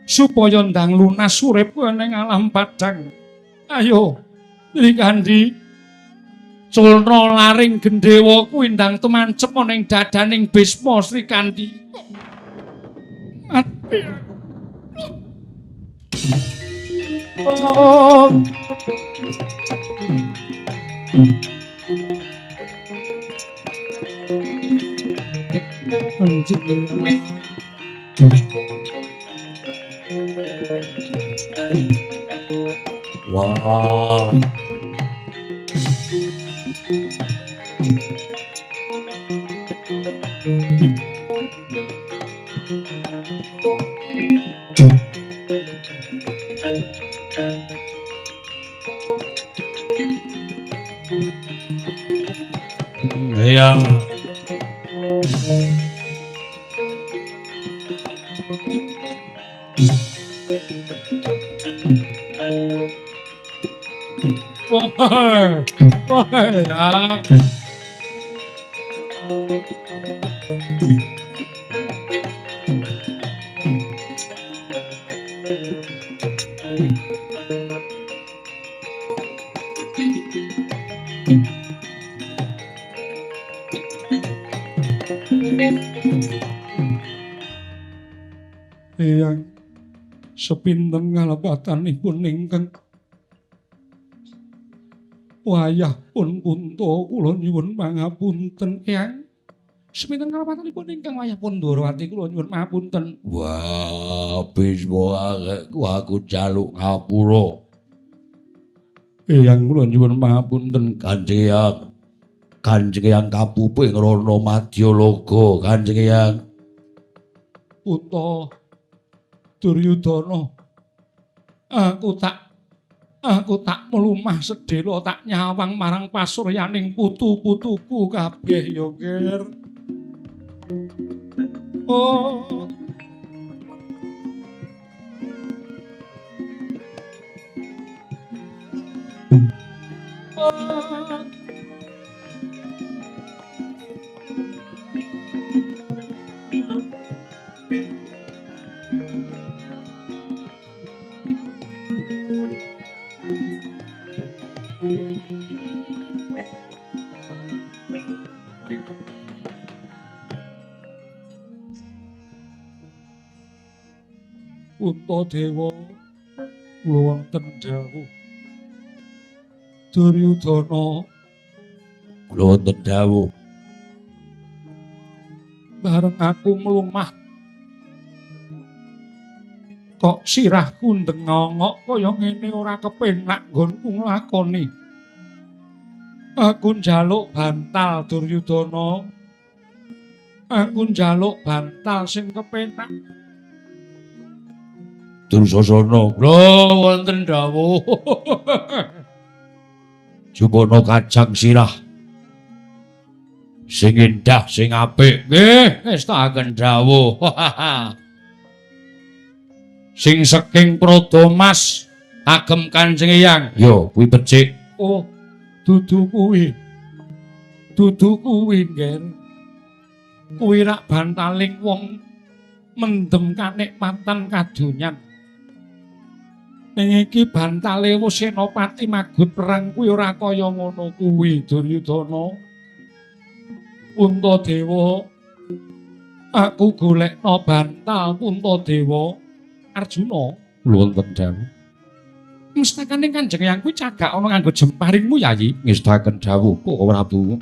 supaya ndang lunas uripku ning alam padang. Ayo Srikandhi, culna laring gendhewa kuwi ndang tumancep ning dadaning Bisma Srikandhi. Mati. Oh. Wah. Iya. Wah, wah, ya. Eyang sepinten ngalepatanipun ingkang wayah pun punta kula nyuwun pangapunten Eyang. Sepinten ngalepatanipun ingkang wayah pun Ndorowati kula nyuwun pangapunten. Wah, Bisma aku jaluk ngapura. Eyang kula nyuwun pangapunten. Kanjeng Eyang. Kanjeng Eyang kapupu ing Rana Madyalaga, Kanjeng Eyang. Punta Duryudana, aku tak mlumah sedhela tak nyawang marang pasuryaning putu-putuku kabeh ya, Ger. Oh. Oh. Puntadewa kula wonten dawuh. Duryudana kula wonten dawuh. Bareng aku mlumah kok sirahku ndengongok kaya ngene ora kepenak nggonku nglakoni. Aku njaluk bantal Duryudana. Aku njaluk bantal sing kepenak. Dursasana kula wonten dawuh. Jumono kajang sirah sing endah sing apik. Nggih, ngestakaken dawuh. Sing saking Prada Mas agem Kanjeng Eyang. Yo, kuwi becik. Oh, dudu kuwi. Dudu kuwi, Nger. Kuwi rak bantaling wong mendem kanikmatan kadonyan. Ning iki bantale Senopati magut perang kuwi ora kaya ngono kuwi, Duryudana. Puntadewa, aku golekno bantal Puntadewa. Arjuna, wonten dawuh. Mestakane Kanjeng Eyang kuwi cagak ana nganggo jemparingmu, Yayi. Ngestaken dawuh, Koko Prabu.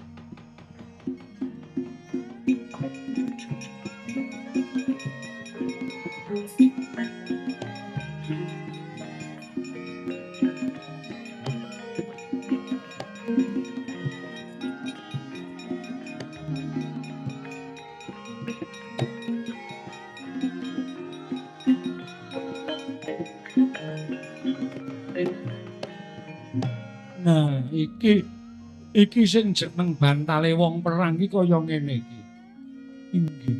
Nah, iki sing jeneng bantale wong perang iki kaya ngene iki. Inggih.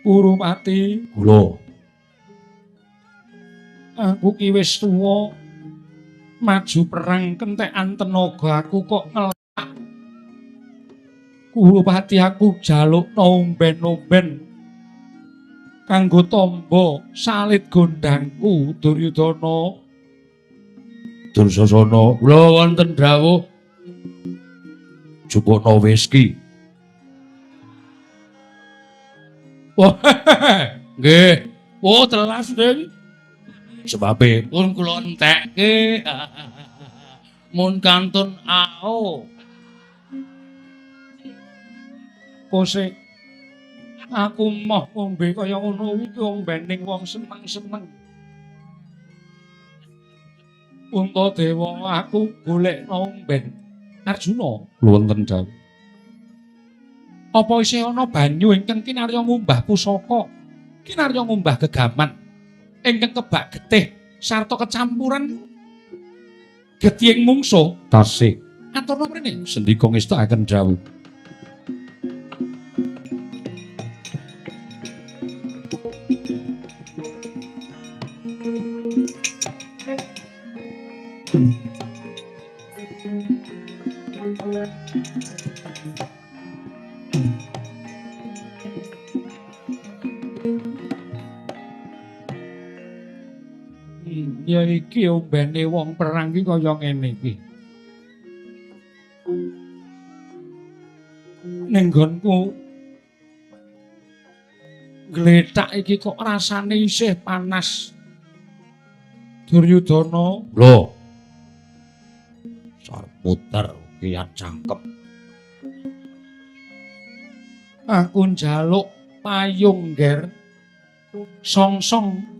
Kurupati, kula. Aku ki wis tuwa, maju perang kentekan tenaga aku kok ngelak. Kurupati, aku jalukno omben-omben kanggo tamba salit gondangku, Duryudana. Dursasana, kula wonten dawuh. Jupukna whisky. Wah, nggih. Oh, telas, Ding. Sebabe pun kula entekke. Mun kantun ao. Kose aku moh ngombe kaya ngono iki ombening wong seneng-seneng. Puntadewa, aku golekno omben. Arjuna, wonten dawuh. Apa isih ana banyu ingkang kinarya ngumbah pusaka, kinarya ngumbah gegaman, ingkang kebak getih sarta kecampuran getihing mungsuh? Tasih. Aturna mrene. Sendika ngestakaken dawuh. Ya iki ombene wong perang iki kaya ngene iki. Ning nggonku glethak iki kok rasane isih panas. Duryudana, lho. Sar puter kian cangkem. Aku njaluk payung, Nger. Songsong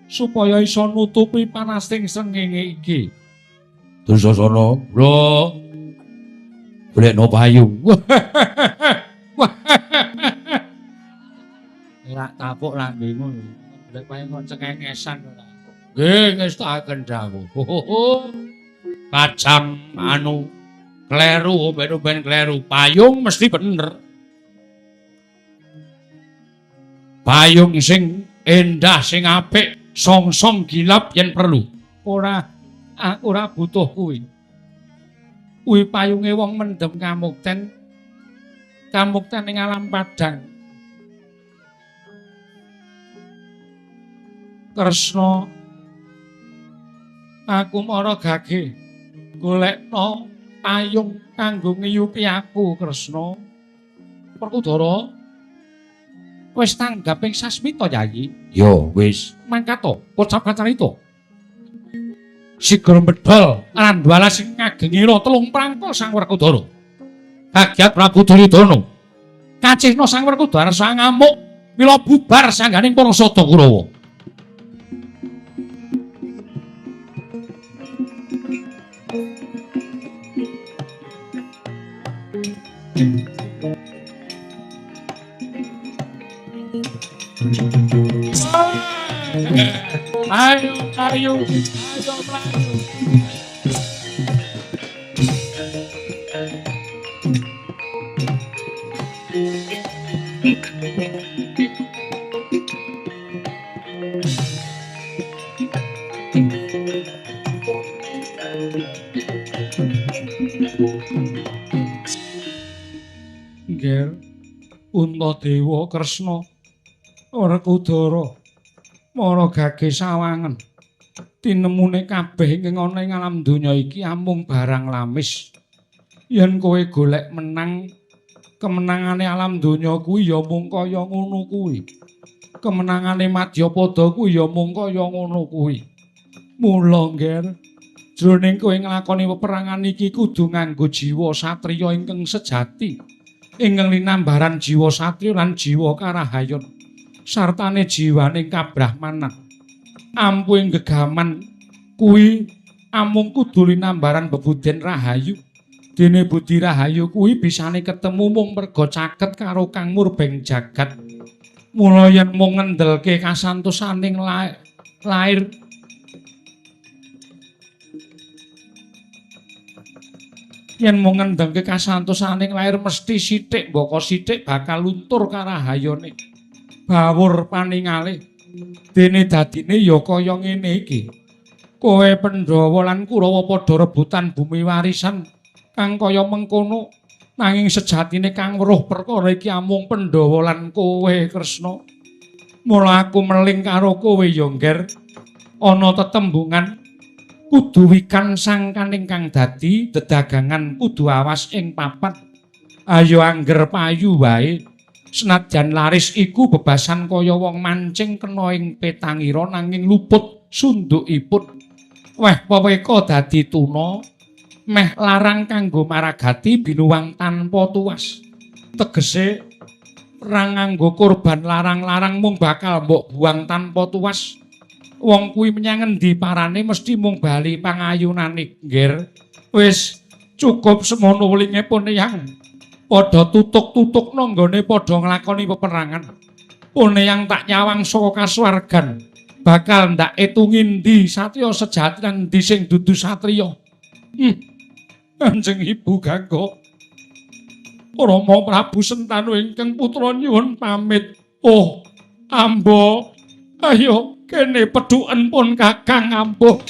supaya iso nutupi panasing srengenge iki. Dursasana, lho. Golekno payung. Ora tapuk lambemu. Golek payung kok cengengesan ora. Nggih, ngestakaken dawuh. Kacang anu kleru, omben-omben kleru. Payung mesti bener. Payung sing endah, sing apik, songsong gilap yen perlu. Ora, aku ora butuh kuwi. Kuwi payunge wong mendem kamukten. Kamukten ing alam padang. Kresna, aku mara gage golekno payung kanggo ngiyupi aku, Kresna. Werkudara, wis tanggap ing sasmita, Yayi? Ya, wis. Mangkat to, kocap kacarita. Sigra medhol randwala sing ngagengira telung prangka Sang Werkudara. Kagiat Prabu Duryudana. Kacihna Sang Werkudara sang ngamuk mila bubar sangganing para sada Kurawa. Ayo, ayo, ayo mlayu. Ngger Puntadewa Kresna Werkudara mara gage sawangen tinemune kabeh ing ana ing alam donya iki amung barang lamis. Yen kowe golek menang, kemenangane alam donya kuwi ya mung kaya ngono kuwi. Kemenangane Madyapada kuwi ya mung kaya ngono kuwi. Mula ngger, jroning kowe nglakoni peperangan iki kudu nganggo jiwa satriya ingkang sejati, ingkang linambaran jiwa satriya lan jiwa karahayon sartane jiwaning kabrahmanan. Ampuhing gegaman kuwi amung kudu linambaran bebuden rahayu. Dene budi rahayu kuwi bisane ketemu mung merga caket karo Kang Murbeng jagat. Mula yen mung ngendelke kasantosaning lair yen mung ngendelke kasantosaning lair mesti sithik mbaka sithik bakal luntur karahayone. Bawur paningale. Dene dadine ya kaya ngene iki. Kowe Pandhawa lan Kurawa padha rebutan bumi warisan kang kaya mengkono, nanging sejatine kang weruh perkara iki amung Pandhawa lan kowe Kresna. Mula aku meling karo kowe ya ngger, ana tetembungan kudu wikan sangkaning kang dadi dedagangan kudu awas ing papat. Ayo angger payu wae. Senajan laris iku bebasan kaya wong mancing kena ing petangira nanging luput sundukipun. Weh peweka dadi tuna, meh larang kanggo maragati binuwang tanpa tuas. Tegese perang nganggo korban larang-larang mung bakal mbok buang tanpa tuas. Wong kuwi menyang endi parane mesti mung bali pangayunane, ngger. Wis cukup semono welinge pun eyang. Padha tutuk-tutukna nggone padha nglakoni peperangan. Pun eyang tak nyawang saka kasuwargan, bakal ndak etungi ndi satriya sejati lan ndi sing dudu satriya. Kanjeng Ibu Gangga, Rama Prabu Sentanu ingkang putra nyuwun pamit. Oh, ambo, ayo kene pedhuken pun Kakang ambo.